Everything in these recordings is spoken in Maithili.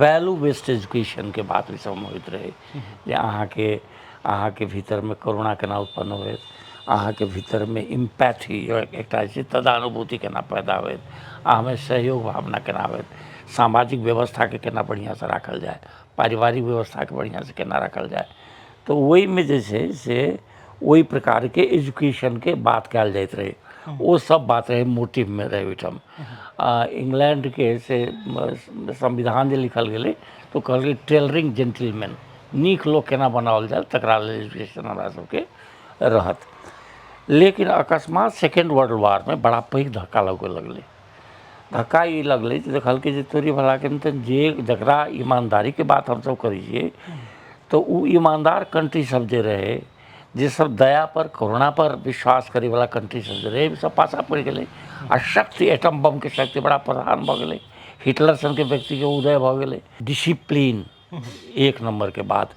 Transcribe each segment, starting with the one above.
वैल्यू बेस्ड एजुकेशनके बात ओहि समयमे होइत रहै जे अहाँके अहाँके भीतरमे करुणा केना उत्पन्न होयत, अहाँके भीतरमे इम्पैथी एकटा जे छै तदानुभूति केना पैदा होयत, अहाँमे सहयोग भावना केना होयत, सामाजिक व्यवस्थाके केना बढ़िआँसँ राखल जाय, पारिवारिक व्यवस्थाके बढ़िआँसँ केना राखल जाय। तऽ ओहिमे जे छै से ओहि प्रकारके एजुकेशनके बात कयल जाइत रहै, ओ सब बात रहै, मोटिवमे रहै ओहिठाम। इंग्लैंडके से संविधान जे लिखल गेलै तऽ ओ कहलकै टेलरिंग जेंटलमैन, नीक लोक केना बनाओल जाय तकरा लेल एजुकेशन हमरा सबके रहत। लेकिन अकस्मात सेकेंड वर्ल्ड वारमे बड़ा पैघ धक्का लगऽ लगलै। धक्का ई लगलै जे देखलकै जे तोरी भलाके तऽ जे जकरा ईमानदारीके बात हमसब करै छियै तऽ ओ ईमानदार कंट्री सब जे रहै, जे सब दयापर करुणापर विश्वास करैवला कंट्री सब जे रहै, सब पाछाँ पड़ि गेलै आ शक्ति एटम बमके शक्ति बड़ा प्रधान भऽ गेलै। हिटलर सनके व्यक्तिके उदय भऽ गेलै। डिसिप्लीन एक नम्बरके बात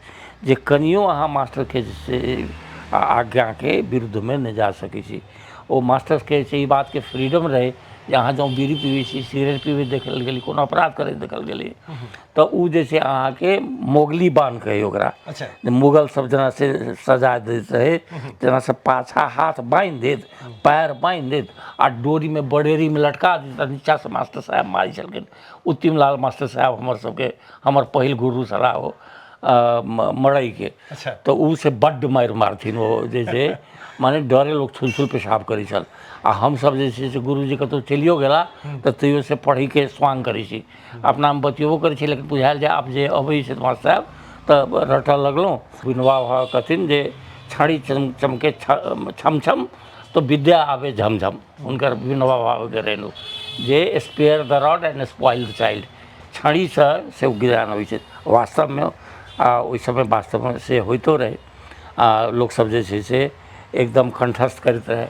जे कनियो अहाँ मास्टरके जे छै आज्ञाके विरुद्धमे नहि जा सकै छी। ओ मास्टरके जे छै ई बातके फ्रीडम रहै जे अहाँ जँ बीड़ी पीबै छी, सिगरेट पीबैत देखल गेली, कोनो अपराध करैत देखल गेली तऽ ओ जे छै अहाँके मोगली बान्ह कहै ओकरा। जे मुगल सब जेना से सजा दैत रहै तेना से पाछा हाथ बान्हि देत, पएर बान्हि देत आ डोरीमे बड़ेरीमे लटका देत आ नीचाँसँ मास्टर साहेब मारै छलखिन। उत्तिम लाल मास्टर साहेब हमर सबके हमर पहिल गुरु छलाह ओ मड़ैके। तऽ ओ से बड्ड मारि मारथिन ओ जे छै माने डरे लोक थुल थुल पेशाब करै छल। आ हमसब जे छै से गुरुजी कतहु चलियो गेला तऽ तैयो से पढ़ैके स्वांग करै छी, अपनामे बतियेबो करै छी, लेकिन बुझायल जे आब जे अबै छै मास्टर साहेब तऽ रटऽ लगलहुँ। विनोबा भावे कहथिन जे छड़ी चमके छम छम तऽ विद्या आबे झमझम, हुनकर विनोबा भावेके रहनि जे spare the rod and spoil the child, छड़ीसँ से ज्ञान अबै छै वास्तवमे। आ ओहि समय वास्तवमे से होइतो रहै आ लोकसब जे छै से एकदम कण्ठस्थ करैत रहै।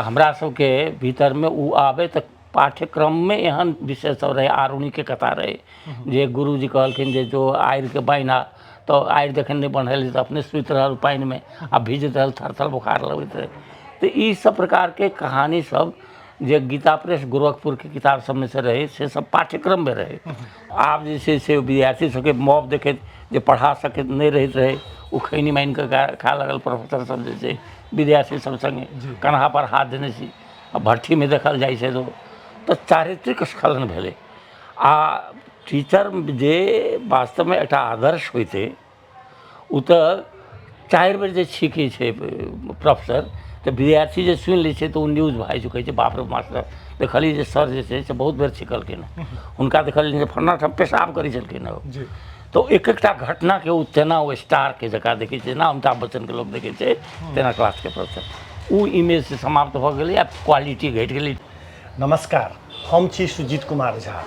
हमरा सबके भीतरमे ओ आबै तऽ पाठ्यक्रममे एहन विषय सब रहै, आरुणिके कथा रहै जे गुरुजी कहलखिन जे जो आड़िके बान्हि आ, तऽ आड़ि जखन नहि बन्हल तऽ अपने सुति रहल पानिमे आ भीजैत रहल, थर थर बोखार लगैत रहै। तऽ ई सब प्रकारके कहानी सब जे गीता प्रेस गोरखपुरके किताब सबमे से रहै से सब पाठ्यक्रममे रहै। आब जे छै से विद्यार्थी सबके मॉब देखैत जे पढ़ा सकैत नहि रहैत रहै, ओ खैनी मानिके खा लगल प्रोफेसर सब जे छै विद्यार्थी सब सङ्गे कन्हापर हाथ देने छी आ भट्ठीमे देखल जाइ छै तऽ चारित्रिक स्खलन भेलै। आ टीचर जे वास्तवमे एकटा आदर्श होइतै ओ तऽ 4 बेर जे छीकै छै प्रोफेसर तऽ विद्यार्थी जे सुनि लै छै तऽ ओ न्यूज भए जाइ छै, कहै छै बाप रे मास्टर देखलियै जे सर जे छै से बहुत बेर छिकलखिन हँ, हुनका देखलियै जे फन्ना ठाम पेशाब करै छलखिन हँ। तऽ एक एकटा घटनाके ओ तेना ओ स्टारके जकाँ देखै छै, जेना अमिताभ बच्चनके लोक देखै छै तेना क्लासके प्रोफेसर। ओ इमेज से समाप्त भऽ गेलै आ क्वालिटी घटि गेलै। नमस्कार, हम छी सुजीत कुमार झा।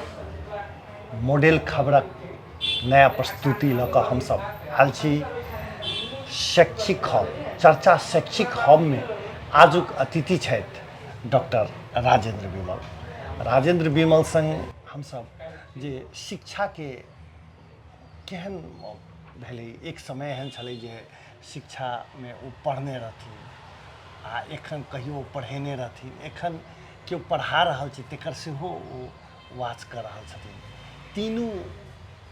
मॉडल खबरक नया प्रस्तुति लऽ कऽ हमसभ आयल छी शैक्षिक हब। चर्चा शैक्षिक हबमे आजुक अतिथि छथि डॉक्टर राजेंद्र विमल। राजेंद्र विमल संग हमसभ जे शिक्षाके केहन भेलै, एक समय एहन छलै जे शिक्षामे ओ पढ़ने रहथिन आ एखन कहियो ओ पढ़ेने रहथिन, एखन केओ पढ़ा रहल छै तकर सेहो ओ वाच कऽ रहल छथिन। तीनू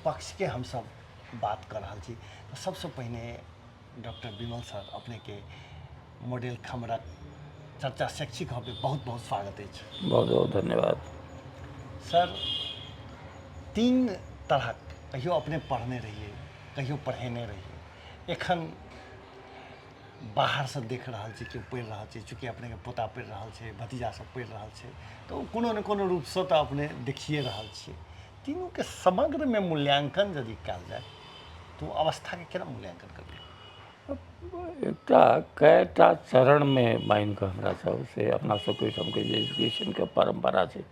पक्षके हमसभ बात कऽ रहल छी। तऽ सबसँ पहिने डॉक्टर विमल सर, अपनेके मॉडल खबरक चर्चा शैक्षिक हबमे बहुत बहुत स्वागत अछि। बहुत बहुत धन्यवाद। सर, तीन तरहक, कहियो अपने पढ़ने रहियै, कहियो पढ़ेने रहियै, एखन बाहरसँ देख रहल छी केओ पढ़ि रहल छै, चूँकि अपनेके पोता पढ़ि रहल छै, भतीजा सब पढ़ि रहल छै, तऽ ओ कोनो ने कोनो रूपसँ तऽ अपने देखिए रहल छियै। तीनूके समग्रमे मूल्यांकन यदि कयल जाय तऽ ओ अवस्थाके केना मूल्यांकन करबै? एकटा कएटा चरणमे बान्हि कऽ हमरा सब से अपना सबके ओहिठामके जे एजुकेशनके परम्परा छै,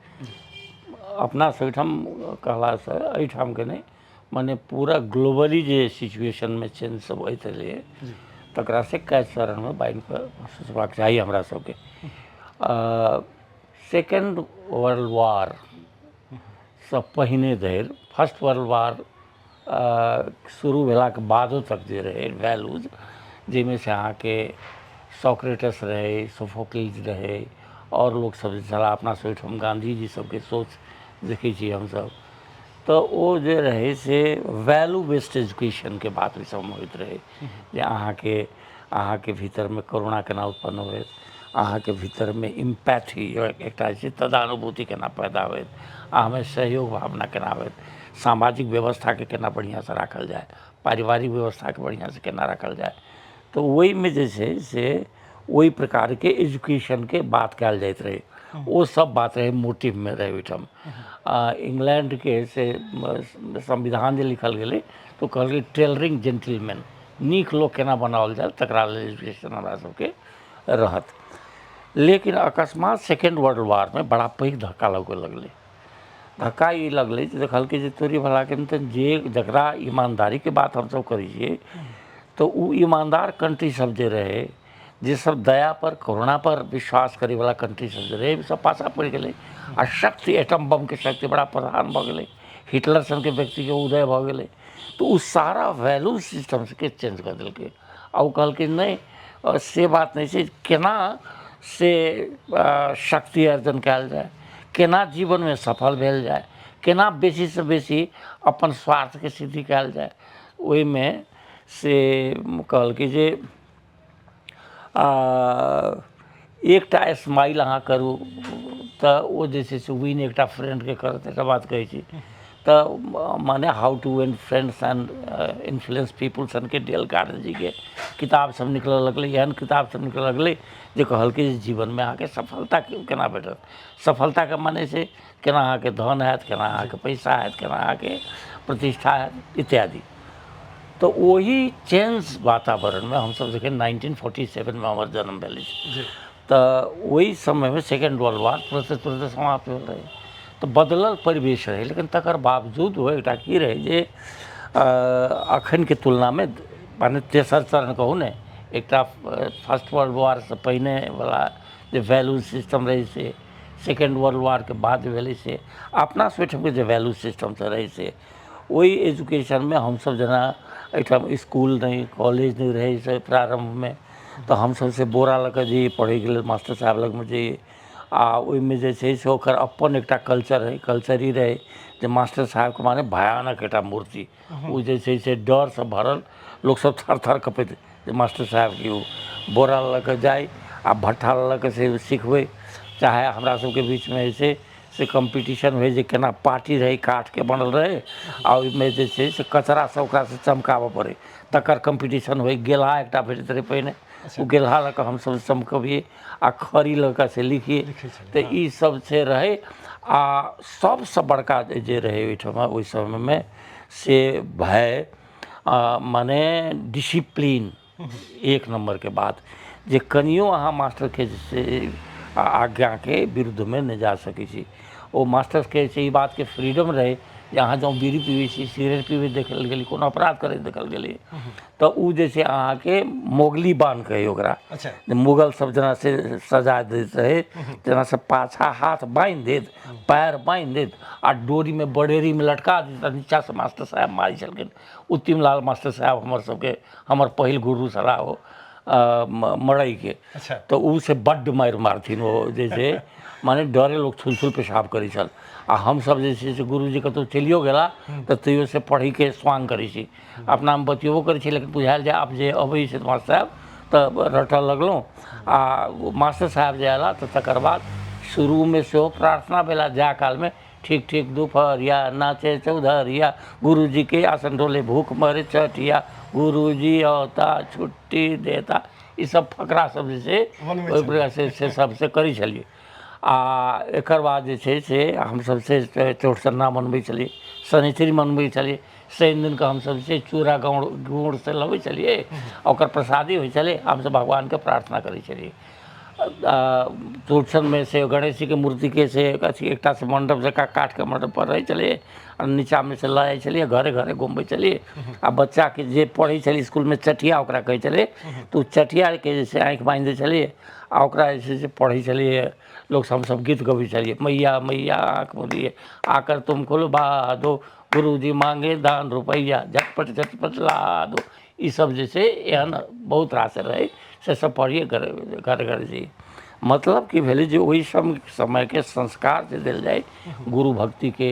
अपना सब ओहिठाम कहलासँ एहिठामके नहि, मने पूरा ग्लोबली जे सिचुएशनमे चेंज सब होइत एलैए तकरा से कए चरणमे बान्हि कऽ सोचबाक चाही हमरा सबके। सेकेंड वर्ल्ड वार सँ पहिने धरि, फर्स्ट वर्ल्ड वार शुरू भेलाके बादो तक जे रहै वैल्यूज, जाहिमे से अहाँके सॉक्रेटस रहै, सोफोक्लीज रहै, आओर लोकसब जे छलाह, अपना सब ओहिठाम गाँधीजी सबके सोच देखै छियै हमसब। तऽ ओ जे रहै से वैल्यू बेस्ड एजुकेशनके बात ओहि समयमे होइत रहै जे अहाँके अहाँके भीतरमे करुणा केना उत्पन्न होयत, अहाँके भीतरमे इम्पैथी एकटा जे छै तदानुभूति केना पैदा होयत, अहाँमे सहयोग भावना केना होयत, सामाजिक व्यवस्थाके केना बढ़िआँसँ राखल जाय, पारिवारिक व्यवस्थाके बढ़िआँसँ केना राखल जाय। तऽ ओहिमे जे छै से ओहि प्रकारके एजुकेशनके बात कयल जाइत रहै, ओ सब बात रहै मोटिवमे रहै ओहिठाम। इंग्लैंडके से संविधान जे लिखल गेलै तऽ ओ कहलकै टेलरिंग जेंटलमैन, नीक लोक केना बनाओल जाय तकरा लेल एजुकेशन हमरा सबके रहत। लेकिन अकस्मात सेकेंड वर्ल्ड वारमे बड़ा पैघ धक्का लगऽ लगलै। धक्का ई लगलै जे देखलकै जे तोरी भलाके तऽ जे जकरा ईमानदारीके बात हमसब करै छियै तऽ ओ ईमानदार कंट्री सब जे रहै, जे सब दयापर करुणापर विश्वास करैवला कंट्री सब जे रहै, सब पाछाँ पड़ि गेलै आ शक्ति एटम बमके शक्ति बड़ा प्रधान भऽ गेलै, हिटलर सनके व्यक्तिके उदय भऽ गेलै। तऽ ओ सारा वैल्यू सिस्टमके चेंज कऽ देलकै आ ओ कहलकै नहि से बात नहि छै, केना से शक्ति अर्जन कयल जाय, केना जीवनमे सफल भेल जाय, केना बेसीसँ बेसी अपन स्वार्थके सिद्धि कयल जाय। ओहिमे से कहलकै जे एकटा स्माइल अहाँ करू तऽ ओ जे छै से विन एकटा फ्रेंडके करत, एकटा बात कहै छी तऽ माने how to win friends and influence people सनके डेल कार्नेगीके किताब सब निकलऽ लगलै। एहन किताब सब निकलऽ लगलै जे कहलकै जे जीवनमे अहाँके सफलता केना भेटत, सफलताके माने छै केना अहाँके धन हैत, केना अहाँके पैसा हैत, केना अहाँके प्रतिष्ठा हैत इत्यादि। तऽ ओही चेंज वातावरणमे हमसब जखन 1947मे हमर जन्म भेल अछि तऽ ओहि समयमे सेकेंड वर्ल्ड वार तुरते तुरते समाप्त भेल रहै, तऽ बदलल परिवेश रहै। लेकिन तकर बावजूद ओ एकटा की रहै जे अखनके तुलनामे माने तेसर चरण कहू ने, एकटा फर्स्ट वर्ल्ड वारसँ पहिनेवला जे वैल्यू सिस्टम रहै से सेकेंड वर्ल्ड वारके बाद जे भेलै से अपना सब ओहिठामके जे वैल्यू सिस्टम रहै से ओहि एजुकेशनमे हमसब जेना एहिठाम इसकुल नहि कॉलेज नहि रहै से प्रारम्भमे, तऽ हमसब से बोरा लऽ कऽ जइए पढ़ैके लेल मास्टर साहेब लगमे जइए आ ओहिमे जे छै से ओकर अपन एकटा कल्चर रहै। कल्चर ई रहै जे मास्टर साहेबके माने भयानक एकटा मूर्ति, ओ जे छै से डरसँ भरल, लोकसब थर थर कँपैत जे मास्टर साहेबके ओ बोरा लऽ कऽ जाइ आ भट्ठा लऽ कऽ से सिखबै। चाहे हमरा सबके बीचमे जे छै से कम्पीटिशन होइ जे केना पार्टी रहै काठके बनल रहै आ ओहिमे जे छै से कचरा सब ओकरासँ चमकाबऽ पड़ै, तकर कम्पीटिशन होइ। गेलहा एकटा भेटैत रहै पहिने, ओ गेलहा लऽ कऽ हमसब चमकबियै आ खड़ी लऽ कऽ से लिखियै। तऽ ई सब से रहै। आ सबसँ बड़का जे रहै ओहिठमा ओहि समयमे से भय माने डिसिप्लीन एक नम्बरके बात जे कनियो अहाँ मास्टरके जे छै आज्ञाके विरुद्धमे नहि जा सकै छी। ओ मास्टरके छै ई बातके फ्रीडम रहै जे अहाँ जँ बीड़ी पीबै छी, सिगरेट पीबैत देखल गेली, कोनो अपराध करैत देखल गेली तऽ ओ जे छै अहाँके मोगली बान्ह कहै ओकरा। जे मुगल सब जेना से सजा दैत रहै तेना से पाछा हाथ बान्हि देत, पैर बान्हि देत आ डोरीमे बड़ेरीमे लटका देत आ नीचाँसँ मास्टर साहेब मारै छलखिन। उत्तिम लाल मास्टर साहेब हमर सबके हमर पहिल गुरु छलाह ओ मड़ैके। तऽ ओ से बड्ड मारि मारथिन, ओ जे छै माने डरे लोक छुल छुल पेशाब करै छल। आ हमसब जे छै से गुरुजी कतहु चलियो गेला तऽ तैयो से पढ़ैके स्वांग करै छी, अपनामे बतियेबो करै छी, लेकिन बुझायल जे आब जे अबै छै मास्टर साहेब तऽ रटऽ लगलहुँ। आ मास्टर साहेब जे अयला तऽ तकर बाद शुरूमे सेहो प्रार्थना भेल आ जाय कालमे ठीक ठीक दुपहरिया नाचे चौधरिया, गुरुजी के आसन डोले भूख मरे चटिया, गुरुजी औता छुट्टी देता, ई सब फकरा सब जे छै ओहि प्रकार से सब से करै छलियै। आ एकर बाद जे छै से हमसब से चौड़चन्ना मनबै छलियै, शनिचरी मनबै छलियै। शनि दिनके हमसब जे छै चूड़ा गुड़ से लबै छलियै आ ओकर प्रसादी होइ छलै, हमसब भगवानके प्रार्थना करै छलियै। चौड़चनमे से गणेश जीके मूर्तिके से अथी एकटा से मण्डप जकाँ काठके मण्डपपर रहै छलै आ नीचाँमे से लऽ जाइ छलियै, घरे घरे घुमबै छलियै। आ बच्चाके जे पढ़ै छलै इसकुलमे चटिया ओकरा कहै छलै, तऽ ओ चटियाके जे छै आँखि बान्हि दै छलियै आ ओकरा जे छै से पढ़ै छलियै। लोक सब हमसब गीत गबै छलियै, मैया मैया आँख मुदिये आकर तुम खुलबा दो, गुरुजी मांगे दान रुपैआ झटपट झटपट ला दो। ई सब जे छै एहन बहुत रास रहै से सब पढ़िए घर घर घर जइए। मतलब की भेलै जे ओहि सब समयके संस्कार जे देल जाय गुरु भक्तिके,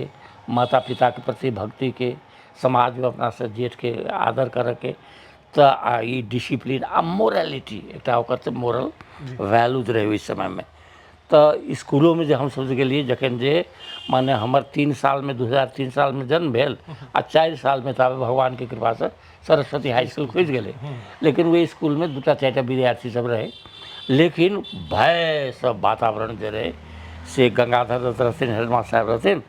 माता पिताके प्रति भक्तिके, समाजमे अपनासँ जेठके आदर करऽके, तऽ आ ई डिसिप्लीन आ मोरालिटी एकटा ओकर तऽ मोरल वैल्यूज रहै ओहि समयमे। तऽ इसकुलोमे जे हमसभ जे गेलियै, जखन जे माने हमर 3 सालमे, 2003 सालमे जन्म भेल आ 4 सालमे ताबे भगवानके कृपासँ सरस्वती हाई इसकुल खुजि गेलै। लेकिन ओहि इसकुलमे 2 4 टा विद्यार्थी सब रहै, लेकिन भयसँ वातावरण जे रहै से गंगाधर दत्त रहथिन, हेडमास्टर साहब रहथिन,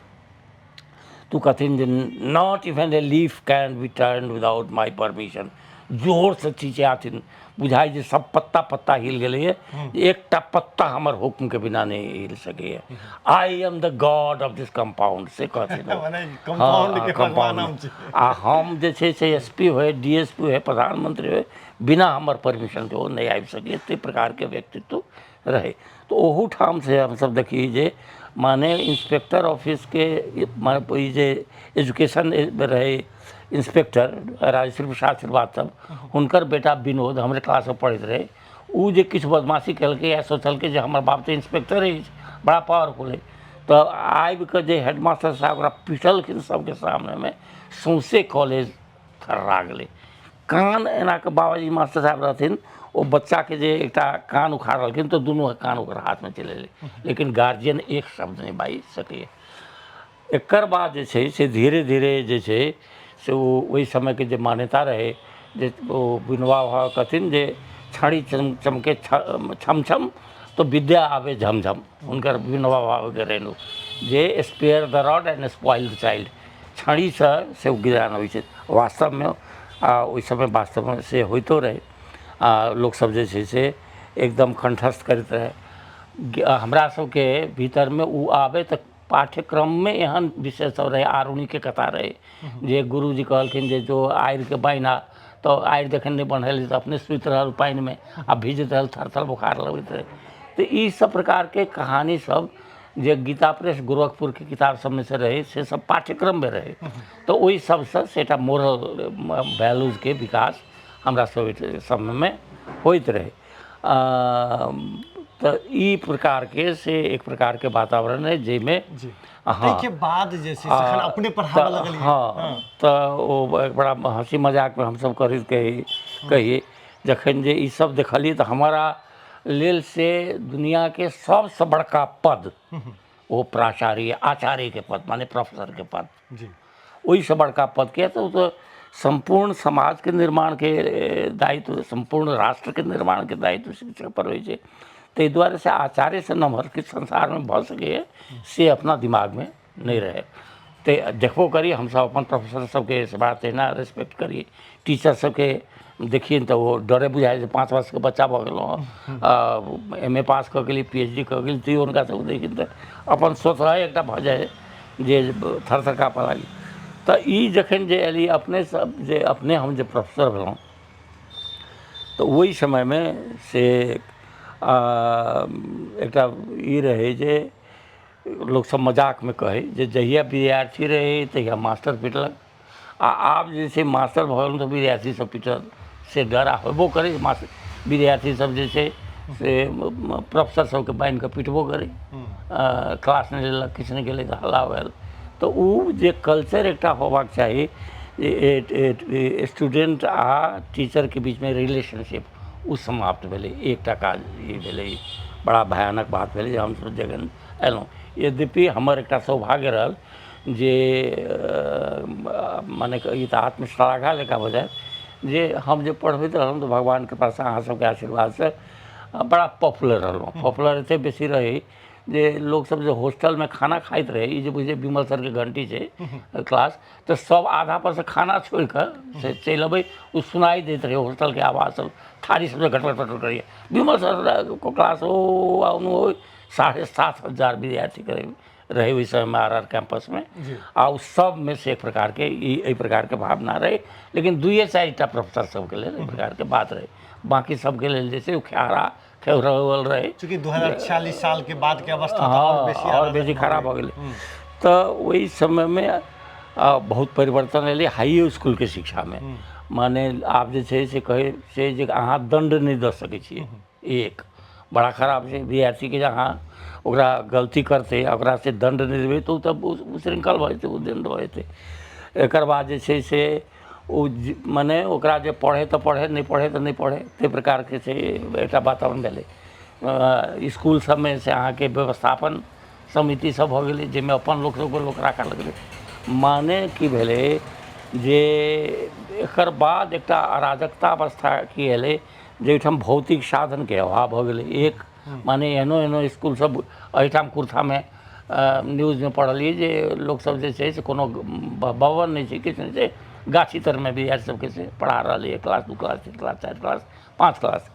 तू कहथिन जे not even a leaf can be turn without my permission. जोरसँ चिचियाथिन, बुझाइ जे सब पत्ता पत्ता हिल गेलैए, एकटा पत्ता हमर हुक्मके बिना नहि हिल सकैए। I am the god of this compound, से कहथिन ओ। मने कंपाउंड के भगवान हम छी। आ हम जे छै से एस पी होय, डी एस पी होय, प्रधानमंत्री होय, बिना हमर परमिशनके ओ नहि आबि सकैए। ताहि प्रकारके व्यक्तित्व रहै। तऽ ओहूठाम से हमसब देखियै जे माने इंस्पेक्टर ऑफिसके माने ई जे एजुकेशन रहै इंस्पेक्टर राजेश्वर प्रसाद श्रीवास्तव, हुनकर बेटा विनोद हमरे क्लासमे पढ़ैत रहै। ओ जे किछु बदमाशी केलकै या सोचलकै जे हमर बाप तऽ इंस्पेक्टर अछि, बड़ा पावरफुल अछि, तऽ आबिकऽ जे हेडमास्टर साहब ओकरा पिटलखिन सबके सामनेमे, सौँसे कॉलेज थर्रा गेलै। कान एना कऽ बाबाजी मास्टर साहब रहथिन, ओ बच्चाके जे एकटा कान उखाड़लखिन तऽ दुनू कान ओकर हाथमे चलि एलै, लेकिन गार्जियन एक शब्द नहि बाजि सकैए। एकर बाद जे छै से धीरे धीरे जे छै से ओ ओहि समयके जे मान्यता रहै जे ओ विनोबा भावे कहथिन जे छड़ी चमके छम छम तो विद्या आवे झमझम, हुनकर विनोबा भावेके रहनि जे spare the rod and spoil the child, छड़ीसँ से ज्ञान होइ छै वास्तवमे। आ ओहि समय वास्तवमे से होइतो रहै आ लोकसभ जे छै से एकदम कण्ठस्थ करैत रहै। हमरा सबके भीतरमे ओ आबै तऽ पाठ्यक्रममे एहन विषय सब रहै, आरुणिके कथा रहै जे गुरुजी कहलखिन जे जो आड़िके बान्हि आ, तऽ आड़ि जखन नहि बन्हल तऽ अपने सुति रहल पानिमे आ भीजैत रहल, थर थर बोखार लगैत रहै। तऽ ई सब प्रकारके कहानी सब जे गीता प्रेस गोरखपुरके किताब सबमे से रहै से सब पाठ्यक्रममे रहै। तऽ ओहि सबसँ से एकटा मोरल वैल्यूजके विकास हमरा सब समयमे होइत रहै। तऽ ई प्रकारके से एक प्रकारके वातावरण अछि जाहिमे हँ ताहिके बाद जे छै से जखन अपने पढ़ाबऽ लगलियै। हँ, तऽ ओ बड़ा हँसी मजाकमे हमसब करैत कहियै। जखन जे ई सब देखलियै तऽ हमारा लेल से दुनिआँके सबसँ बड़का पद ओ प्राचार्य आचार्यके पद माने प्रोफेसरके पद जी। ओहिसँ बड़का पद किया तऽ ओ तऽ सम्पूर्ण समाजके निर्माणके दायित्व, सम्पूर्ण राष्ट्रके निर्माणके दायित्व शिक्षक पर होइ छै। ताहि दुआरे से आचार्यसँ नमहर किछु संसारमे भऽ सकैए से अपना दिमागमे नहि रहै। तऽ देखबो करी हमसभ अपन प्रोफेसर सबके से बात तहिना रेस्पेक्ट करी, टीचर सबके देखियनि तऽ ओ डरे बुझाइ जे 5 वर्षके बच्चा भऽ गेलहुँ हँ, एम ए पास कऽ गेली, पी एच डी कऽ गेली, तैयो हुनका सबके देखियनि तऽ अपन स्वतः एकटा भऽ जाइ जे थर थर काँपऽ लागी। तऽ ई जखन जे एली अपने सब जे अपने हम जे प्रोफेसर भेलहुँ तऽ ओहि समयमे से एकटा ई रहै जे लोकसब मजाकमे कहै जे जहिया विद्यार्थी रहै तहिया मास्टर पिटलक, आ आब जे छै मास्टर भऽ गेलहुँ तऽ विद्यार्थी सब पिटल, से डर आ होबो करै। मास्टर विद्यार्थी सब जे छै से प्रोफेसर सबके बान्हिकऽ पिटबो करै, क्लास नहि लेलक किछु नहि केलक तऽ हल्ला भेल। तऽ ओ जे कल्चर एकटा होबाक चाही स्टूडेंट आ टीचरके बीचमे रिलेशनशिप, ओ समाप्त भेलै। एकटा काज ई भेलै, बड़ा भयानक बात भेलै जे हमसब जखन अयलहुँ, यद्यपि हमर एकटा सौभाग्य रहल जे मने ई तऽ आत्मश्लाघा जकाँ भऽ जायत जे हम जे पढ़बैत रहलहुँ तऽ भगवान कृपासँ अहाँ सबके आशीर्वादसँ बड़ा पॉपुलर रहलहुँ। पॉपुलर एते बेसी रही जे लोकसब जे हॉस्टलमे खाना खाइत रहै, ई जे बुझै विमल सरके घंटी छै क्लास, तऽ सब आधा पर से खाना छोड़िकऽ से चलि अबै, ओ सुनाइ दैत रहै हॉस्टलके आवाज सब, थारी सब घटघट घटघट करैए, विमल सर क्लास ओ ओ 7,500 विद्यार्थी करीब रहै ओहि समयमे आर आर कैंपसमे, आ ओ सबमे से एक प्रकारके ई एहि प्रकारके भावना रहै। लेकिन 2-4 टा प्रोफेसर सबके लेल एहि प्रकारके बात रहै, बाँकी सबके लेल जे छै ओ खेहारा खेहरल रहै। चूँकि 2046 साल के बाद के अवस्था तऽ आओर बेसी आओर बेसी खराब भऽ गेलै। तऽ ओहि समयमे बहुत परिवर्तन एलै हाइयो इसकुलके शिक्षामे। माने आब जे छै से कहै छै जे अहाँ दण्ड नहि दऽ सकै छियै, एक बड़ा खराब छै। विद्यार्थीके जे अहाँ ओकरा गलती करतै आ ओकरा से दण्ड नहि देबै तऽ ओ तऽ उच्छृंखल भऽ जेतै, ओ दण्ड भऽ जेतै। एकर बाद जे छै से ओ मने ओकरा जे पढ़ै तऽ पढ़ै, नहि पढ़ै तऽ नहि पढ़ै, ताहि प्रकारके छै एकटा वातावरण भेलै। इसकुल सबमे से अहाँके व्यवस्थापन समिति सब भऽ गेलै, जाहिमे अपन लोक सबके लोक राखऽ लगलै। माने की भेलै जे एकर बाद एकटा अराजकता अवस्था की एलै जे एहिठाम भौतिक साधनके अभाव भऽ गेलै। एक माने एहनो एहनो इसकुल सब एहिठाम कुर्थामे न्यूजमे पढ़लियै जे लोकसब जे छै से कोनो भवन नहि छै, किछु नहि छै, गाछी तरमे विद्यार्थी सबके से पढ़ा रहल एक class, 2 class, 3 class, 4 class, 5 class,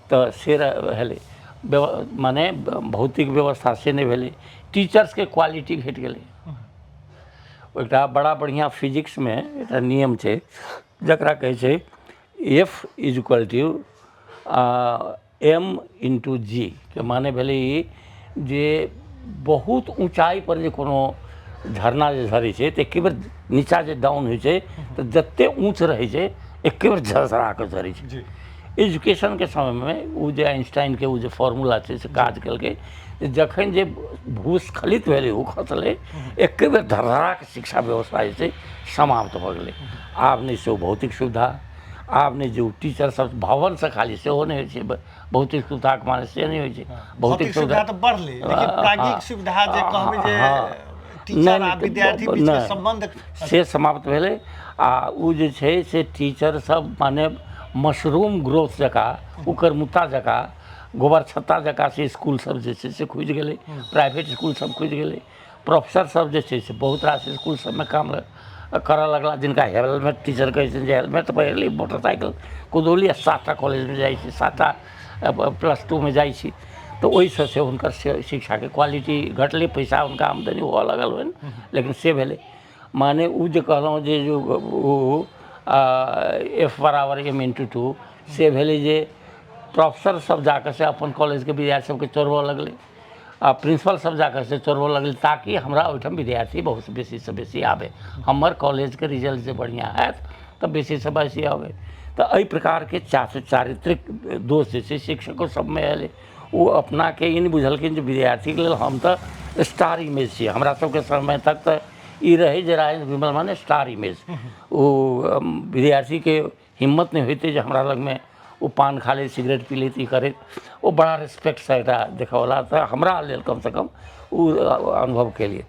तऽ से भेलै। माने भौतिक व्यवस्था से नहि भेलै, टीचर्सके क्वालिटी घटि गेलै। एकटा बड़ा बढ़िआँ फिजिक्समे एकटा नियम छै जकरा कहै छै F is equal to M into G के माने भेलै ई जे बहुत ऊँचाइ पर जे कोनो झरना जे झरै छै तऽ एके बेर नीचा जे डाउन होइ छै तऽ जते ऊँच रहै छै एके बेर झरझरा कऽ झरै छै। एजुकेशनके समयमे ओ जे आइंस्टाइनके ओ जे फॉर्मूला छै से काज केलकै जे जखन जे भूस्खलित भेलै ओ खसलै एके बेर धरधरा कऽ शिक्षा व्यवस्था जे छै समाप्त भऽ गेलै। आब नहि से ओ भौतिक सुविधा, आब नहि जे ओ टीचर सब भवनसँ खाली सेहो नहि होइ छै, भौतिक सुविधाके माने से नहि होइ छै। भौतिक सुविधा तऽ बढ़लै लेकिन प्राज्ञिक सुविधा जे कहबै जे टीचर आ विद्यार्थी बीचके सम्बन्ध से समाप्त भेलै। आ ओ जे छै से टीचर सब माने मशरूम ग्रोथ जकाँ, उकरमुत्ता जकाँ, गोबर छत्ता जकाँ से इसकुल सब जे छै से खुजि गेलै, प्राइवेट इसकुल सब खुजि गेलै। प्रोफेसर सब जे छै से बहुत रास इसकुल सबमे काम करऽ लगला, जिनका हेलमेट टीचर कहै छथिन जे हेलमेट पहिरली, मोटरसाइकिल कुदौली आ 7टा कॉलेजमे जाइ छी, 7टा प्लस 2 मे जाइ छी, तऽ ओहिसँ से हुनकर शिक्षाके क्वालिटी घटलै, पैसा हुनका आमदनी हुअ लगल होइन, लेकिन से भेलै। माने ओ जे कहलहुँ जे ओ एफ बराबर एम इंटू 2 से भेलै जे प्रोफेसर सब जाकऽ से अपन कॉलेजके विद्यार्थी सबके चोरबऽ लगलै आ प्रिंसिपल सब जाकऽ से चोरबऽ लगलै ताकि हमरा ओहिठाम विद्यार्थी बहुत बेसीसँ बेसी आबै, हमर कॉलेजके रिजल्ट जे बढ़िआँ हैत तऽ बेसीसँ बेसी आबै। तऽ एहि प्रकारके चारित्रिक दोष जे छै शिक्षको सबमे एलै। ओ अपनाके ई नहि बुझलखिन जे विद्यार्थीके लेल हम तऽ स्टार इमेज छी। हमरा सबके समय तक तऽ ई रहै जे राजेन्द्र विमल माने स्टार इमेज। ओ विद्यार्थीके हिम्मत नहि होइतै जे हमरा लगमे ओ पान खा लैत, सिगरेट पी लैत, ई करैत, ओ बड़ा रेस्पेक्टसँ एकटा देखऽवला तऽ हमरा लेल कमसँ कम ओ अनुभव केलियै।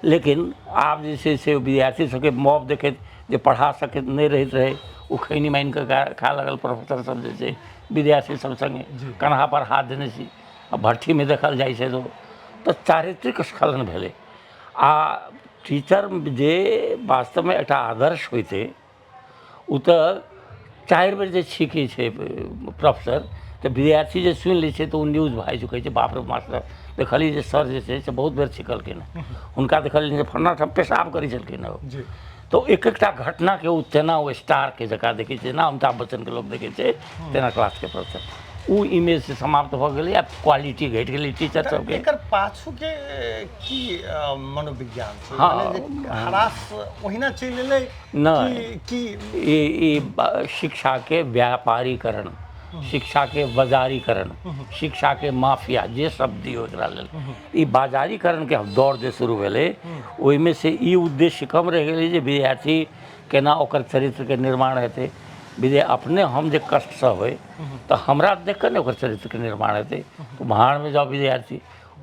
लेकिन आब जे छै से विद्यार्थी सबके मॉब देखैत जे पढ़ा सकैत नहि रहैत रहै, ओ खैनी मानि कऽ खा लागल प्रोफेसर सब जे छै विद्यार्थी सब सङ्गे कन्हा पर हाथ देने छी आ भट्ठीमे देखल जाइ छै तऽ चारित्रिक स्खलन भेलै। आ टीचर जे वास्तवमे एकटा आदर्श होइतै ओ तऽ 4 बेर जे छीकै छै प्रोफेसर तऽ विद्यार्थी जे सुनि लै छै तऽ ओ न्यूज भऽ जाइ छै, कहै छै बाप रे मास्टर देखलियै जे सर जे छै से बहुत बेर छिकलखिन हँ, हुनका देखलियै जे फन्ना ठाम पेशाब करै छलखिन हँ। तऽ एक एकटा घटनाके ओ तेना ओ स्टारके जकाँ देखै छै, जेना अमिताभ बच्चनके लोक देखै छै तेना क्लासके प्रोफेसर। ओ इमेज से समाप्त भऽ गेलै आ क्वालिटी घटि गेलै टीचर सबके। एकर पाछूके की मनोविज्ञान छै? हरास ओहिना चलि एलै नहि की ई शिक्षाके व्यापारीकरण, शिक्षाके बाजारीकरण, शिक्षाके माफिया जे शब्द दियौ एकरा लेल, ई बाजारीकरणके दौर जे शुरू भेलै ओहिमे से ई उद्देश्य कम रहि गेलै जे विद्यार्थी केना ओकर चरित्रके निर्माण हेतै। विद्या अपने हम जे कष्ट सहबै तऽ हमरा देख कऽ ने ओकर चरित्रके निर्माण हेतै। भाड़मे जाउ विद्यार्थी,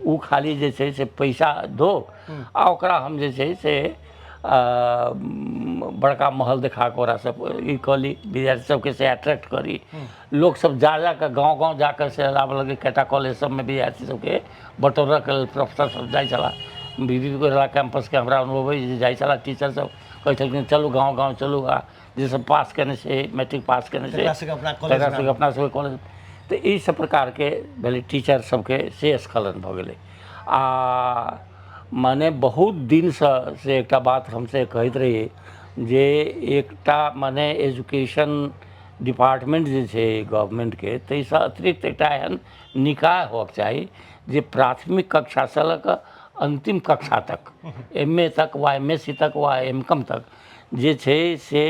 ओ खाली जे छै से पैसा दो आ ओकरा हम जे छै से बड़का महल देखा कऽ ओकरा सब ई कऽ ली, विद्यार्थी सबके से अट्रैक्ट करी। लोकसब जा जा कऽ गाँव गाँव जा कऽ से आबऽ लगलै। कएटा कॉलेज सबमे विद्यार्थी सबके बटोरऽके लेल प्रोफेसर सब जाइ छलाह। बी बी कोइराला कैंपसके हमरा अनुभव अइ जे जाइ छलाह टीचर सब, कहै छलखिन चलू गाँव गाँव चलू, आ जे सब पास केने छै, मैट्रिक पास केने छै, तकरा सबके अपना सबके कॉलेज। तऽ ई सब प्रकारके भेलै टीचर सबके से स्खलन भऽ गेलै। आ माने बहुत दिनसँ से एकटा बात हम से कहैत रहियै जे एकटा माने एजुकेशन डिपार्टमेंट जे छै गवर्नमेंटके, ताहिसँ अतिरिक्त एकटा एहन निकाय होबक चाही जे प्राथमिक कक्षासँ लऽ कऽ अन्तिम कक्षा तक, एम ए तक वा एम एस सी तक वा एम कॉम तक जे छै से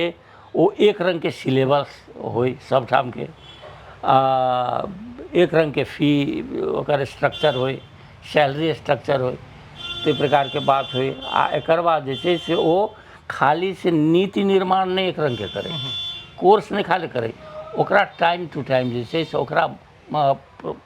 ओ एक रङ्गके सिलेबस होइ सबठामके। आ एक रङ्गके फी ओकर स्ट्रक्चर होइ, सैलरी स्ट्रक्चर होइ, ताहि प्रकारके बात होइ। आ एकर बाद जे छै से ओ खाली से नीति निर्माण नहि एक रङ्गके करै, कोर्स नहि खाली करै, ओकरा टाइम टू टाइम जे छै से ओकरा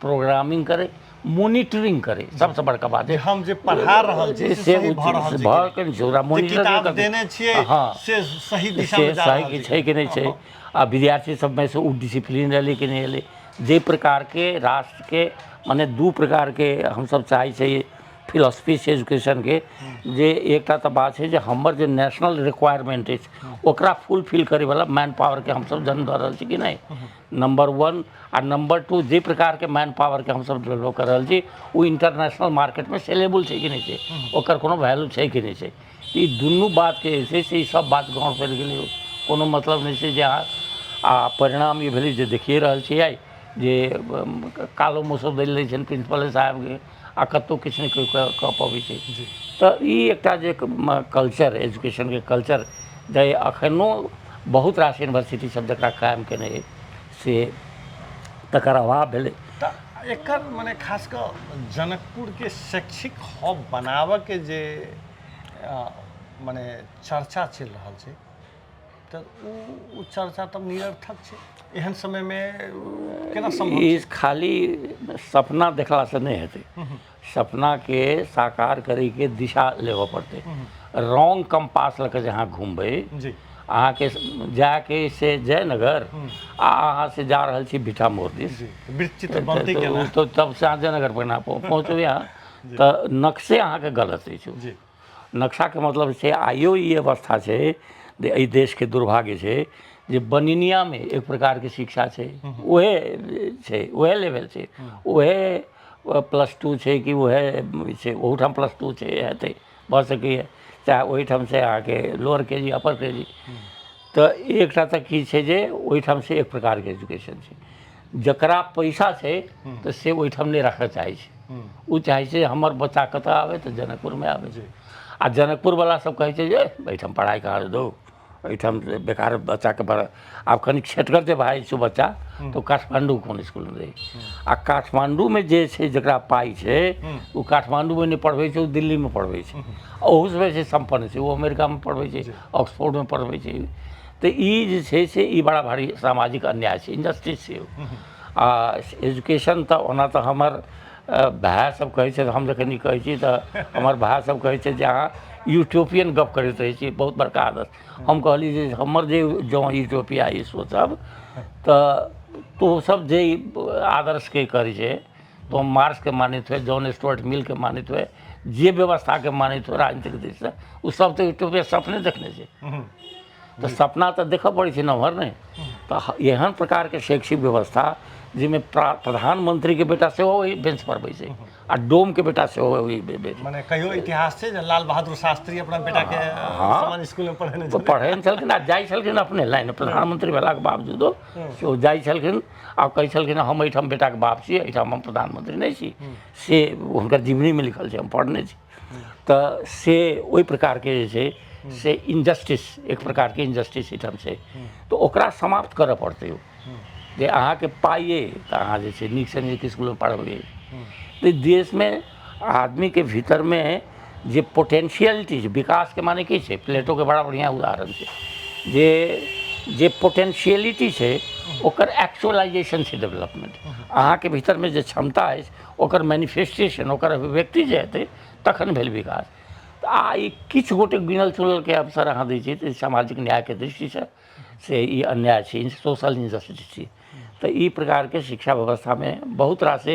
प्रोग्रामिंग करै, मोनिटरिंग करै। सबसँ बड़का बात जे हम जे पढ़ा रहल छी से सही भऽ रहल छै भऽ के छै, ओकरा जे मोनिटर किताब देने छियै से सही दिशा से मे जा सही रहल कि छै कि नहि छै, आ विद्यार्थी सबमे से ओ डिसिप्लीन एलै कि नहि एलै। जाहि प्रकारके राष्ट्रके मने दू प्रकारके हमसब चाहै छै फिलॉसफी छै एजुकेशनके, जे एकटा तऽ बात छै जे हमर जे नेशनल रिक्वायरमेंट अछि ओकरा फुलफिल करैवला मैन पावरके हमसब जन्म दऽ रहल छी कि नहि, नंबर 1। आ नंबर 2, जे प्रकारके मैन पावरके हमसब डेवलप कऽ रहल छी ओ इंटरनेशनल मार्केटमे सेलेबल छै कि नहि छै, ओकर कोनो वैल्यू छै कि नहि छै। ई दुनू बातके जे छै से ई सब बात गाँव चलि गेलै, कोनो मतलब नहि छै जे अहाँ। आ परिणाम ई भेलै जे देखिए रहल छियै आइ जे कालो मौसम बदलि दै छनि प्रिंसिपले साहेबके, आ कतहु किछु नहि कोइ कऽ पबै छै। तऽ ई एकटा जे कल्चर, एजुकेशनके कल्चर जे एखनो बहुत रास यूनिवर्सिटी सब जकरा कायम केने अछि से तकर अभाव भेलै। तऽ एकर मने खास कऽ जनकपुरके शैक्षिक हब बनाबऽके जे मने चर्चा चलि रहल छै, तऽ ओ चर्चा तऽ निरर्थक छै एहन समयमे, केना सम्भव? ई खाली सपना देखलासँ नहि हेतै, सपनाके साकार करैके दिशा लेबऽ पड़तै। रॉन्ग कम्पास लऽ कऽ जे अहाँ घुमबै अहाँके जाके से जयनगर आ अहाँ से जा रहल छी भिठा मोड़ दिस, वृत्तचित्र बनतै केना? तऽ तब से अहाँ जयनगर पर पहुँचबै अहाँ, तऽ नक्शे अहाँके गलत अछि। नक्शाके मतलब छै आइयो ई अवस्था छै जे एहि देशके दुर्भाग्य छै जे बनिनियामे एक प्रकारके शिक्षा छै, उएह छै, उएह लेवल छै, उएह +2 छै कि उएह छै, ओहूठाम +2 छै, हेतै भऽ सकैए, चाहे ओहिठाम छै अहाँके लोअर के जी अपर के जी। तऽ एकटा तऽ की छै जे ओहिठाम से एक प्रकारके एजुकेशन छै, जकरा पैसा छै तऽ से ओहिठाम नहि राखऽ चाहै छै, ओ चाहै छै हमर बच्चा कतऽ आबै तऽ जनकपुरमे आबै। आ जनकपुरवला सब कहै छै जे एहिठाम पढ़ाइ कहाँ दौ, एहिठाम बेकार बच्चाके पढ़ा। आब कनि छेटगर जे भए जाइ छै बच्चा तऽ ओ काठमाण्डू कोन इसकुलमे दै, आ काठमाण्डूमे जे छै जकरा पाइ छै ओ काठमाण्डूमे नहि पढ़बै छै, ओ दिल्लीमे पढ़बै छै, ओहूसँ बेसी सम्पन्न छै ओ अमेरिकामे पढ़बै छै, ऑक्सफोर्डमे पढ़बै छै। तऽ ई जे छै से ई बड़ा भारी सामाजिक अन्याय छै, इनजस्टिस छै। आ एजुकेशन तऽ ओना तऽ हमर भाय सब कहै छै, हम जखन ई कहै छी तऽ हमर भाय सब कहै छै जे अहाँ यूटोपियन गप करैत रहै छी, बहुत बड़का आदत। हम कहली जे हमर जे जँ यूटोपिया ई सोचब तऽ तो सब जे आदर्शके करै छै, तो मार्क्सके मानैत होइ, जॉन स्टुअर्ट मिलके मानैत होइ, जे व्यवस्थाके मानैत होइ राजनीतिक दृष्टिसँ, ओ सब तऽ यूटोपिया सपने देखने छै। तऽ सपना तऽ देखऽ पड़ै छै नमहर नहि। तऽ एहन प्रकारके शैक्षिक व्यवस्था जाहिमे प्रधानमंत्रीके बेटा सेहो ओहि बेंच पर बैसै आ डोमके बेटा सेहो ओहि बेंच। मने कहियो इतिहास छै जे लाल बहादुर शास्त्री अपना बेटाके सामान्य स्कूलमे पढ़ेने छलखिन? पढ़ेने छलखिन आ जाइ छलखिन अपने लाइन, प्रधानमंत्री भेलाके बावजूदो से ओ जाइ छलखिन आ कहै छलखिन हम एहिठाम बेटाके बाप छी, एहिठाम हम प्रधानमंत्री नहि छी, से हुनकर जीवनीमे लिखल छै, हम पढ़ने छी। तऽ से ओहि प्रकारके जे छै से इनजस्टिस, एक प्रकारके इनजस्टिस एहिठाम छै, तऽ ओकरा समाप्त करऽ पड़तै। ओ जे अहाँके पाइ अइ तऽ अहाँ जे छै नीकसँ नीक इसकुलमे पढ़बै। तऽ देशमे आदमीके भीतरमे जे पोटेंशियलिटी छै, विकासके माने की छै, प्लेटोके बड़ा बढ़िआँ उदाहरण छै जे जे पोटेंशियलिटी छै ओकर एक्चुअलाइजेशन छै डेवलपमेंट। अहाँके भीतरमे जे क्षमता अछि ओकर मैनिफेस्टेशन, ओकर अभिव्यक्ति जे हेतै तखन भेल विकास। तऽ आ ई किछु गोटे गिनल चुनलके अवसर अहाँ दै छियै तऽ सामाजिक न्यायके दृष्टिसँ से ई अन्याय छै, सोशल इनजस्टिस छै। तऽ ई प्रकारके शिक्षा व्यवस्थामे बहुत रास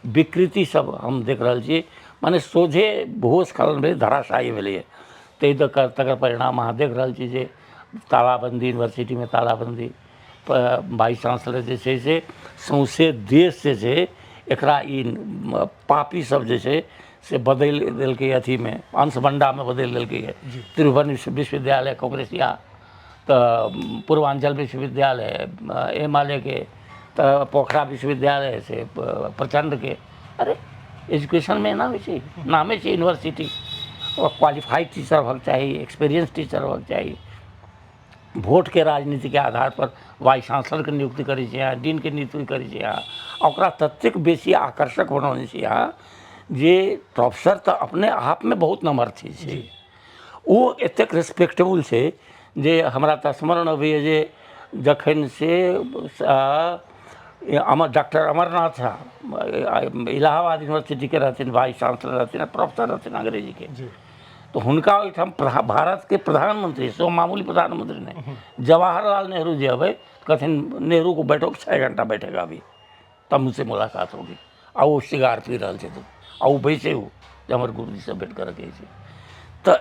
विकृति सब हम देख रहल छी, मने सोझे भूस्खलन भेलै, धराशायी भेलैए। ताहि दऽ कऽ तकर परिणाम अहाँ देख रहल छी जे तालाबन्दी, यूनिवर्सिटीमे तालाबन्दी, वाइस चांसलर जे छै से सौँसे देश जे छै एकरा ई पापी सब जे छै से बदलि देलकै, अथीमे अंशबण्डामे बदलि देलकै। त्रिभुवन विश्वविद्यालय कांग्रेसिया, तऽ पूर्वाञ्चल विश्वविद्यालय एमालेके, तऽ पोखरा विश्वविद्यालय से प्रचण्डके। अरे एजुकेशनमे एना होइ छै? नामे छै यूनिवर्सिटी, क्वालिफाइड टीचर होबक चाही, एक्सपीरियंस टीचर होबक चाही। भोटके राजनीतिके आधारपर वाइस चांसलरके नियुक्ति करै छी अहाँ, डीनके नियुक्ति करै छी अहाँ, आ ओकरा ततेक बेसी आकर्षक बनौने छी अहाँ जे प्रोफेसर तऽ अपने आपमे बहुत नम्हर चीज छै, ओ एतेक रेस्पेक्टेबल छै जे हमरा तऽ स्मरण अबैए जे जखन से अमर डॉक्टर अमरनाथ झा इलाहाबाद यूनिवर्सिटीके रहथिन वाइस चांसलर रहथिन आ प्रोफेसर रहथिन अंग्रेजीके, तऽ हुनका ओहिठाम भारतके प्रधानमंत्री, सेहो मामूली प्रधानमंत्री नहि, जवाहरलाल नेहरू जे अबै कहथिन नेहरू को बैठो 6 घंटा बैठेगा अभी तब मुझसे मुलाकात होगी। आ ओ सिगार पी रहल छथिन आ ओ बैसे ओ जे हमर गुरुजीसँ भेँट करऽके छै। तऽ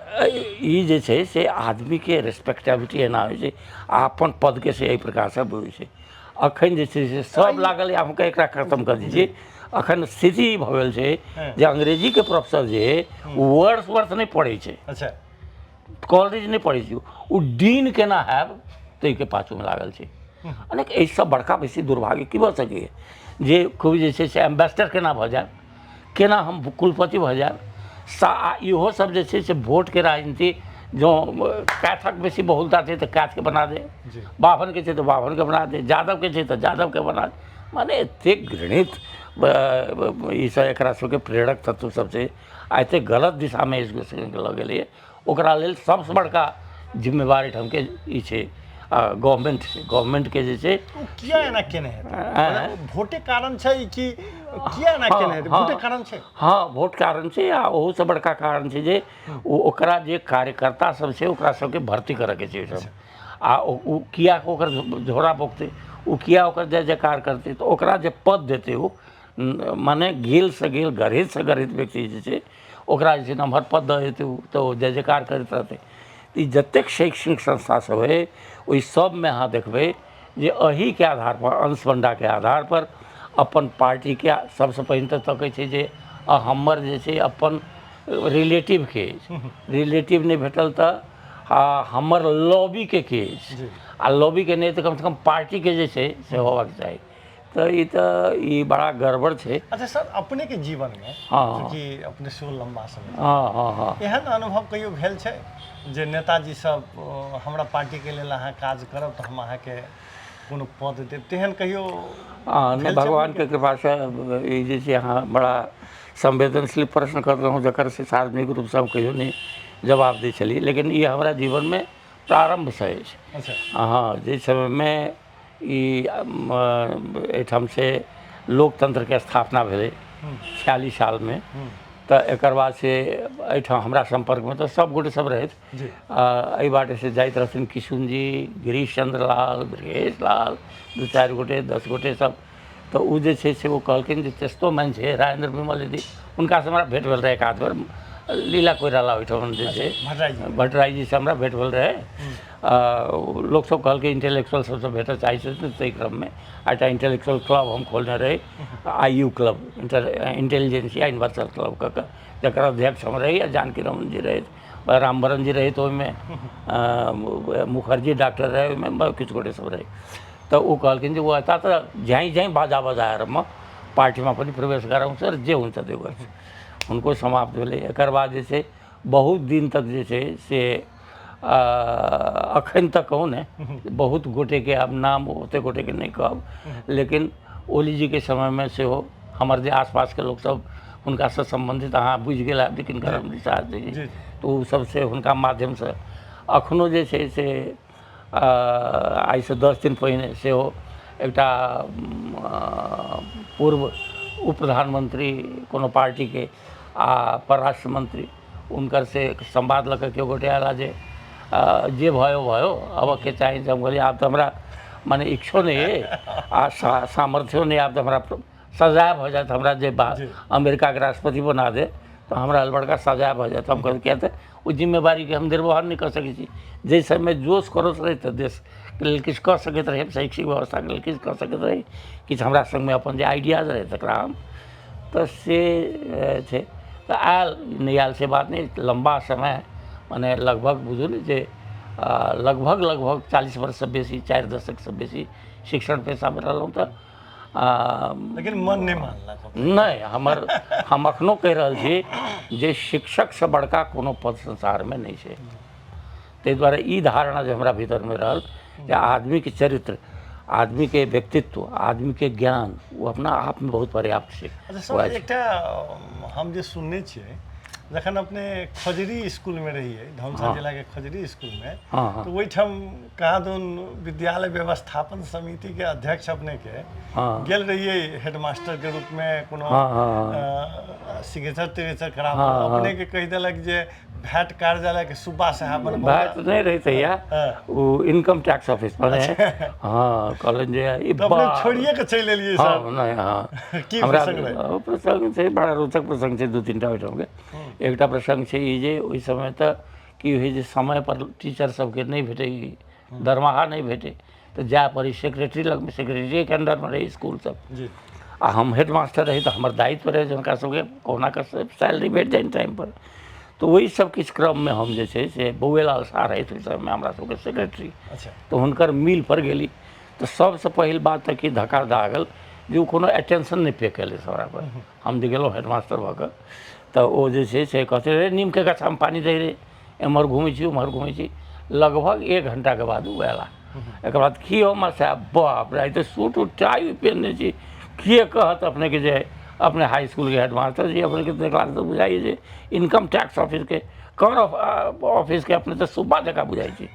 ई जे छै से आदमीके रेस्पेक्टेबिलिटी एना होइ छै आ अपन पदके से एहि प्रकारसँ बुझै छै। अखन जे छै से सब लागल यऽ, हम एकरा खत्म कऽ दै छी। अखन स्थिति ई भऽ गेल छै जे अंग्रेजीके प्रोफेसर जे वर्ड्स वर्ड्स नहि पढ़ै छै, अच्छा कॉलेज नहि पढ़ै छै, ओ डीन केना हैब ताहिके पाछूमे लागल छै। अनेक एहिसँ बड़का बेसी दुर्भाग्य की भऽ सकैए जे खूब जे छै से एम्बेसडर केना भऽ जायब, केना हम कुलपति भऽ जायब। सा इहो सब जे छै से वोटके राजनीति, जँ कैथक बेसी बहुलता छै तऽ कैथके बना दे, बाभनके छै तऽ बाभनके बना दे, जादवके छै तऽ जादवके बना दे। माने एतेक घृणित ईसब एकरा सबके प्रेरक तत्व सब छै आ एतेक गलत दिशामे एजुकेशनके लऽ गेलैए। ओकरा लेल सबसँ बड़का जिम्मेवार एहिठामके ई छै गवर्नमेंट छै, गवर्नमेंटके जे छै ओ किया एना केने हेतै? भोटे कारण छै कि किया एना केने हेतै? भोटे कारण छै? हँ, भोट कारण छै। आ ओहूसँ बड़का कारण छै जे ओ ओकरा जे कार्यकर्ता सब छै ओकरा सबके भर्ती करऽके छै ओहिठाम। आ ओ किया ओकर झोरा बोकतै, ओ किया ओकर जय जयकार करतै, तऽ ओकरा जे पद देतै ओ माने गेलसँ गेल गरहितसँ गरहित व्यक्ति जे छै ओकरा जे छै नमहर पद दऽ देतै ओ तऽ ओ जय जयकार करैत रहतै। ई जतेक शैक्षणिक संस्था सब अइ ओहि सबमे अहाँ देखबै जे एहिके आधारपर, अंश बंडाके आधारपर अपन पार्टीके सबसँ पहिने तऽ तकै छै जे हमर जे छै अपन रिलेटिवके अछि, रिलेटिव नहि भेटल तऽ हमर लॉबीके के अछि, आ लॉबीके नहि तऽ कमसँ कम पार्टीके जे छै से होबाक चाही। तऽ ई तऽ ई बड़ा गड़बड़ छै। अच्छा सर, अपने के जीवन में चूँकि अपने सेहो लंबा समय एहन अनुभव कहियो भेल छै जे नेताजी सब हमरा पार्टी के लेल अहाँ काज करब तऽ हम अहाँके कोनो पद देब, तेहन कहियो? नहि, भगवान के कृपा से ई जे छै अहाँ बड़ा संवेदनशील प्रश्न कर रहूँ जकर से सार्वजनिक रूपसँ हम कहियो नहि जवाब दै छलियै, लेकिन ई हमरा जीवनमे प्रारम्भसँ अछि। हँ, जाहि समयमे ई एहिठाम से लोकतंत्रके स्थापना भेलै 46 सालमे, तऽ एकर बाद से एहिठाम हमरा सम्पर्कमे तऽ सब गोटे सब रहथि। एहि बाटे से जाइत रहथिन किशुन जी, गिरीश चंद्र लाल, ब्रजेश लाल, 2-4 गोटे 10 गोटे सब। तऽ ओ जे छै से ओ कहलखिन जे त्यस्तो मान्छे राजेन्द्र विमल यदि हुनकासँ हमरा भेँट भेल रहै एक आध बेर, लीला कोइराला ओहिठाम जे छै भट्टराईजीसँ हमरा भेँट भेल रहै। लोकसब कहलकै इंटेलेक्चुअल सबसँ भेटऽ चाहै छथिन, ताहि क्रममे एकटा इंटेलेक्चुअल क्लब हम खोलने रही, I U club, intelligentsia universal club कऽ कऽ, जकर अध्यक्ष हम रही आ जानकी रमन जी रहथि, रामवरण जी रहथि ओहिमे, मुखर्जी डॉक्टर रहै ओहिमे, किछु गोटे सब रहै। तऽ ओ कहलखिन जे ओ एता तऽ झ्याइँ झ्याइँ बाजा बजाएर म पार्टीमा पनि प्रवेश गराउँछ र जे हुन्छ त्यो गर्छ। हुनको समाप्त भेलै। एकर बाद जे छै बहुत दिन तक जे छै से अखन तक कहू ने बहुत गोटेके आब नाम ओतेक गोटेके नहि कहब, लेकिन ओलीजीके समयमे सेहो हमर जे आसपासके लोकसब हुनकासँ सम्बन्धित अहाँ बुझि गेल हैब जे किनकर हम दिशा छी, तऽ ओ सबसँ हुनका माध्यमसँ अखनो जे छै से आइसँ 10 दिन पहिने सेहो एकटा पूर्व उप प्रधानमंत्री कोनो पार्टीके आ परराष्ट्र मंत्री हुनकर से संवाद लऽ कऽ केओ गोटे आयला जे जे भयो भयो अब के चाही। हम कहलियै आब तऽ हमरा माने इच्छो नहि अइ आ सामर्थ्यो नहि, आब तऽ हमरा सजाय भऽ जायत, हमरा जे अमेरिकाके राष्ट्रपति बना दे तऽ हमरा बड़का सजाय भऽ जायत। हम कहलियै किया तऽ ओ जिम्मेवारीके हम निर्वहन नहि कऽ सकै छी। जाहि समयमे जोश खरोश रहै तऽ देशके लेल किछु कऽ सकैत रही, शैक्षिक व्यवस्थाके लेल किछु कऽ सकैत रही, किछु हमरा सङ्गमे अपन जे आइडियाज रहै तकरा हम तऽ से छै तऽ आयल नहि आयल से बात नहि। लम्बा समय मने लगभग बुझू ने जे लगभग लगभग 40 वर्षसँ बेसी, 4 दशकसँ बेसी शिक्षण पेशामे रहलहुँ तऽ लेकिन मन नहि मानलक। नहि, हम अखनो कहि रहल छी जे शिक्षकसँ बड़का कोनो पद संसारमे नहि छै। ताहि दुआरे ई धारणा जे हमरा भीतरमे रहल जे आदमीके चरित्र, आदमीके व्यक्तित्व, आदमीके ज्ञान ओ अपना आपमे बहुत पर्याप्त छै। अच्छा सर, एकटा हम जे सुनने छियै, जखन अपने खजरी स्कूलमे रहियै, धमसा जिलाके खजरी स्कूलमे, तऽ ओहिठाम कहाँ दन विद्यालय व्यवस्थापन समितिके अध्यक्ष अपनेके गेल रहियै हेडमास्टरके रूपमे कोनो सिग्नेचर तिग्नेचर कराबऽ, अपनेके कहि देलक जे भैट कार्यालय के सुब्बा साहब बनबौ। भैट नहि रहै तहिया, ओ इनकम टैक्स ऑफिस पर रहै। हँ, कहलनि जे ई तऽ अपने छोड़िए के चलि एलियै सर? हँ, नहि, हँ। की हमरा प्रसंग रहै? ओ प्रसंग छै, बड़ा रोचक प्रसंग छै, दू तीन टा ओहिठामके। एकटा प्रसंग छै ई जे ओहि समय तऽ की होइ जे समय पर टीचर सबके नहि भेटै, दरमाहा नहि भेटै, तऽ जाय पड़ै सेक्रेटरी लगमे, सेक्रेटरीके अंडरमे रहै इसकुल सब। आ हम हेडमास्टर रही तऽ हमर दायित्व रहै जे हुनका सबके कहुना कऽ सैलरी भेट जाइन टाइमपर। तऽ ओहि सब किछु क्रममे हम जे छै से बौएलाल साह रहथि ओहि समयमे हमरा सबके सेक्रेटरी। तऽ हुनकर मिल पर गेली तऽ सबसँ पहिल बात तऽ की धक्का लागल जे ओ कोनो अटेंशन नहि पे केलथि हमरा पर। हम जे गेलहुँ हेडमास्टर भऽ कऽ तऽ ओ जे छै से कहतै रे नीमके गाछामे पानि दै रे, एम्हर घुमै छी ओम्हर घुमै छी। लगभग 1 घंटाके बाद ओ अयला। एकर बाद की हो मास्टर साहब, बाप रे, आइ तऽ सूट उट टाइ पहिनने छी, के कहत अपनेके जे अपने हाई इसकुलके हेडमास्टर छी? अपनेके देखलासँ तऽ बुझाइए जे इनकम टैक्स ऑफिसके कर ऑफिसके अपने तऽ सुब्बा जकाँ बुझाइ छी।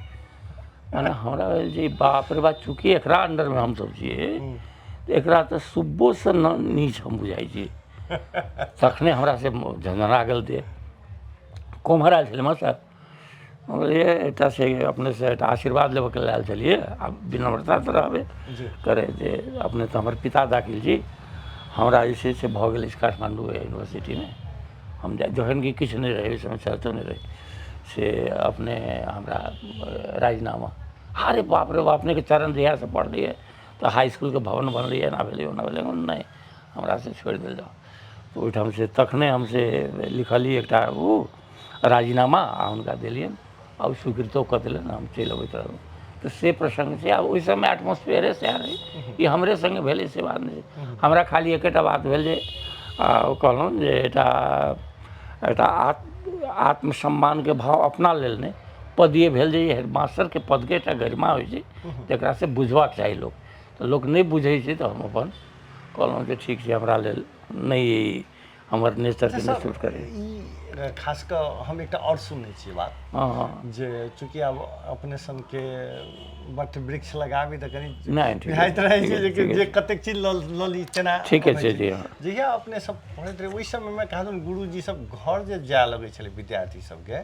मने हमरा भेल जे बाप रे बाप, चूँकि एकरा अंडरमे हमसब छियै तऽ एकरा तऽ सुब्बोसँ नीच हम बुझाइ छी। तखने हमरा से झंझना गेल देह। कोम्हर आयल छलै मास्टर? हम कहलियै एकटा से अपनेसँ एकटा आशीर्वाद लेबऽके लेल आयल छलियै, आब विनम्रता तऽ रहबे करै जे अपने तऽ हमर पिता दाखिल छी। हमरा जे छै से भऽ गेल अछि काठमाण्डू यूनिवर्सिटीमे, हम जखन कि किछु नहि रहै ओहि समय, चर्चो नहि रहै, से अपने हमरा राजीनामा। अरे बाप रे बाप, अपनेके चरण जहियासँ पड़लैए तऽ हाई इसकुलके भवन बनलैए, एना भेलै ओना भेलै। नहि, हमरा से छोड़ि देल जाउ। तऽ ओहिठाम से तखने हम से लिखलियै एकटा ओ राजीनामा आ हुनका देलियनि आ ओ स्वीकृतो कऽ देलनि, हम चलि अबैत रहलहुँ। तऽ से प्रसङ्ग छै। आब ओहि समयमे एटमोस्फियरे सएह रहै, ई हमरे सङ्गे भेलै से बात नहि छै। हमरा खाली एकेटा बात भेल जे ओ कहलहुँ जे एकटा एकटा आत्मसम्मानके भाव अपना लेल नहि, पदीय भेल जे हेडमास्टरके पदके एकटा गरिमा होइ छै, तकरा से बुझबाक चाही लोक, तऽ लोक नहि बुझै छै। तऽ हम अपन कहलहुँ जे ठीक छै, हमरा लेल नहि, हमर नेचरके नहि सूट करै। ई खास कऽ हम एकटा आओर सुनने छियै बात जे चूँकि आब अपने सनके बट वृक्ष लगाबी तऽ कनि बुझाइत रहै छै जे जे कतेक चीज लऽ ली तेना। ठीके छै जी। जहिया अपने सब पढ़ैत रहै ओहि समयमे कहाँ गुरुजी सब घर जे जाय लगै छलै विद्यार्थी सबके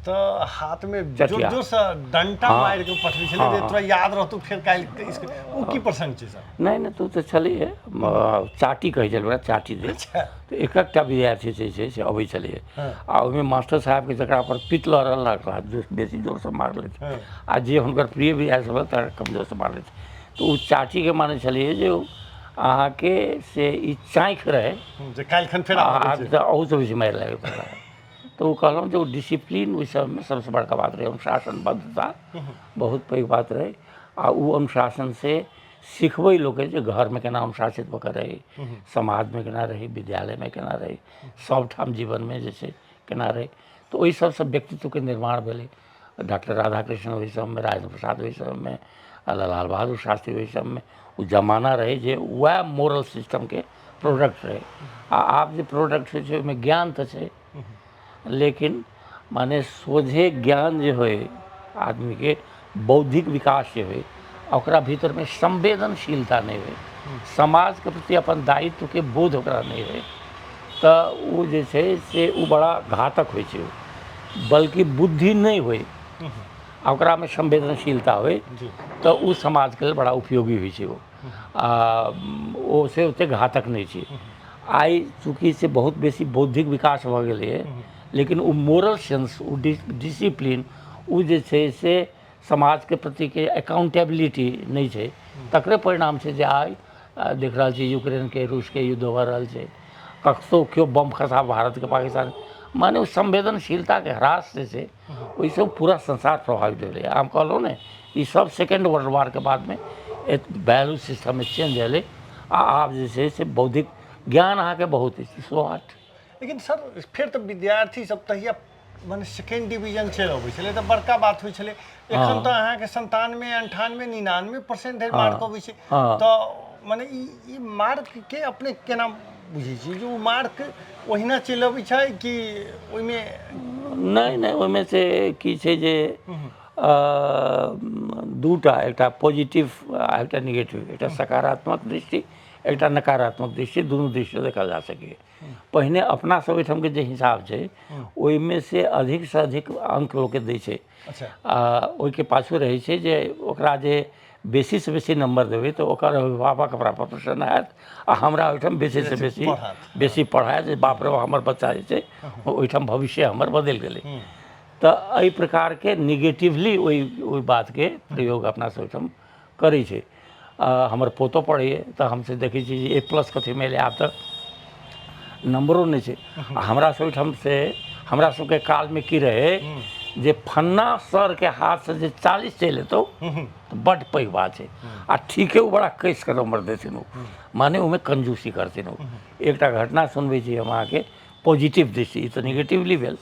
तऽ हाथमे जोर जोरसँ डंटा मारि कऽ पठबै छलै जे तोरा याद रहतौ फेर काल्हि इसकुल। ओ की प्रसंग छै सर? नहि नहि, तू तऽ छलैहे, चाटी कहै छलै ओकरा, चाटी दे। तऽ एक एकटा विद्यार्थी जे छै से अबै छलैए आ ओहिमे मास्टर साहेबके जकरा पर पित लहरल तकरा बेसी जोरसँ मारलथि आ जे हुनकर प्रिय विद्यार्थी छल तकरा कम जोरसँ मारलथि। तऽ ओ चाटीके मानै छलैए जे अहाँके से ई चाँखि रहै जे काल्हिखन फेर अहूसँ बेसी मारि लागत। तऽ ओ कहलहुँ जे ओ डिसिप्लीन ओहि समयमे सबसँ बड़का बात रहै, अनुशासनबद्धता बहुत पैघ बात रहै। आ ओ अनुशासन से सिखबै लोकके जे घरमे केना अनुशासित भऽ कऽ रहै, समाजमे केना रहै, विद्यालयमे केना रहै, सबठाम जीवनमे जे छै केना रहै। तऽ ओहि सबसँ व्यक्तित्वके निर्माण भेलै। डॉक्टर राधाकृष्ण ओहि समयमे, राजेन्द्र प्रसाद ओहि समयमे, लाल बहादुर शास्त्री ओहि समयमे, ओ जमाना रहै जे वएह मोरल सिस्टमके प्रोडक्ट रहै। आ आब जे प्रोडक्ट होइ छै ओहिमे ज्ञान तऽ छै, लेकिन माने सोझे ज्ञान जे होइ आदमीके, बौद्धिक विकास जे होइ, ओकरा भीतरमे संवेदनशीलता नहि होइ, समाजके प्रति अपन दायित्वके बोध ओकरा नहि होइ, तऽ ओ जे छै से ओ बड़ा घातक होइ छै। बल्कि बुद्धि नहि होइ आ ओकरामे संवेदनशीलता होइ तऽ ओ समाजके लेल बड़ा उपयोगी होइ छै। ओ आ ओ से ओतेक घातक नहि छै। आइ चूँकि से बहुत बेसी बौद्धिक विकास भऽ गेलैए, लेकिन ओ मोरल सेंस, ओ डिसिप्लीन, ओ जे छै से समाजके प्रतिके अकाउंटेबिलिटी नहि छै। तकरे परिणाम छै जे आइ देख रहल छी यूक्रेनके रूसके युद्ध भऽ रहल छै, कतहु केओ बम खसा भारतके पाकिस्तान, माने ओ संवेदनशीलताके ह्रास जे छै ओहिसँ पूरा संसार प्रभावित भेलै। हम कहलहुँ ने ई सब सेकेंड वर्ल्ड वारके बादमे वैल्यू सिस्टममे चेंज एलै आ आब जे छै से बौद्धिक ज्ञान अहाँके बहुत अछि, सो आर्ट। लेकिन सर फेर तऽ विद्यार्थी सब तहिया मने सेकेंड डिवीजन चलि अबै छलै तऽ बड़का बात होइ छलै। एखन तऽ अहाँके 97, 98, 99% धरि मार्क अबै छै। तऽ मने ई ई मार्कके अपने केना बुझै छियै जे ओ मार्क ओहिना चलि अबै छै कि ओहिमे? नहि नहि, ओहिमे से की छै जे दूटा, एकटा पॉजिटिव आ एकटा निगेटिव, एकटा सकारात्मक दृष्टि, एकटा नकारात्मक दृष्टि, दुनू दृष्टिसँ देखल जा सकैए। पहिने अपना सब ओहिठामके जे हिसाब छै ओहिमे से अधिकसँ अधिक अङ्क लोकके दै छै। आ ओहिके पाछू रहै छै जे ओकरा जे बेसीसँ बेसी नम्बर देबै तऽ ओकर अभिभावक हमरा पर प्रसन्न हैत आ हमरा ओहिठाम बेसीसँ बेसी बेसी पढ़ायत जे बाप रे हमर बच्चा जे छै ओहिठाम भविष्य हमर बदलि गेलै। तऽ एहि प्रकारके निगेटिवली ओहि ओहि बातके प्रयोग अपना सब ओहिठाम करै छै। हमर पोतो पढ़ैए तऽ हमसब देखै छियै जे ए प्लस कथीमे एलै, आब तऽ नम्बरो नहि छै। आ हमरा सब ओहिठाम से हमरा सबके कालमे की रहै जे फन्ना सरके हाथसँ जे 40 चलि एतौ तऽ बड्ड पैघ बात छै। आ ठीके ओ बड़ा कसि कऽ नम्बर देथिन, ओ माने ओहिमे कंजूसी करथिन। ओ एकटा घटना सुनबै छी हम अहाँके पॉजिटिव दृष्टि, ई तऽ निगेटिवली भेल।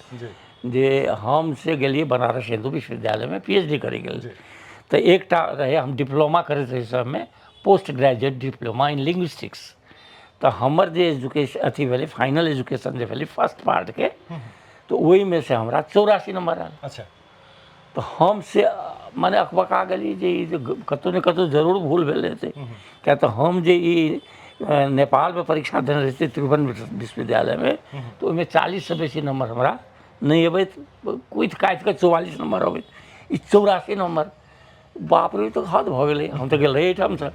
जे हम से गेलियै बनारस हिन्दू विश्वविद्यालयमे पी एच डी करैके लेल, तऽ एकटा रहै, हम डिप्लोमा करैत रही सबमे, post graduate diploma in linguistics. तऽ हमर जे एजुकेशन अथी भेलै, फाइनल एजुकेशन जे भेलै फर्स्ट पार्टके, तऽ ओहिमे से हमरा 84 नम्बर आयल। तऽ हम से मने अकबका गेलियै जे ई जे कतहु ने कतहु जरूर भूल भेल हेतै, किएक तऽ हम जे ई नेपालमे परीक्षा देने रहियै त्रिभुवन विश्वविद्यालयमे, तऽ ओहिमे 40सँ बेसी नम्बर हमरा नहि अबैत, कुथि काटि कऽ 44 नम्बर अबैत, ई 84 नम्बर, बाप रे, तऽ हद भऽ गेलै। हम तऽ गेल रही एहिठामसँ,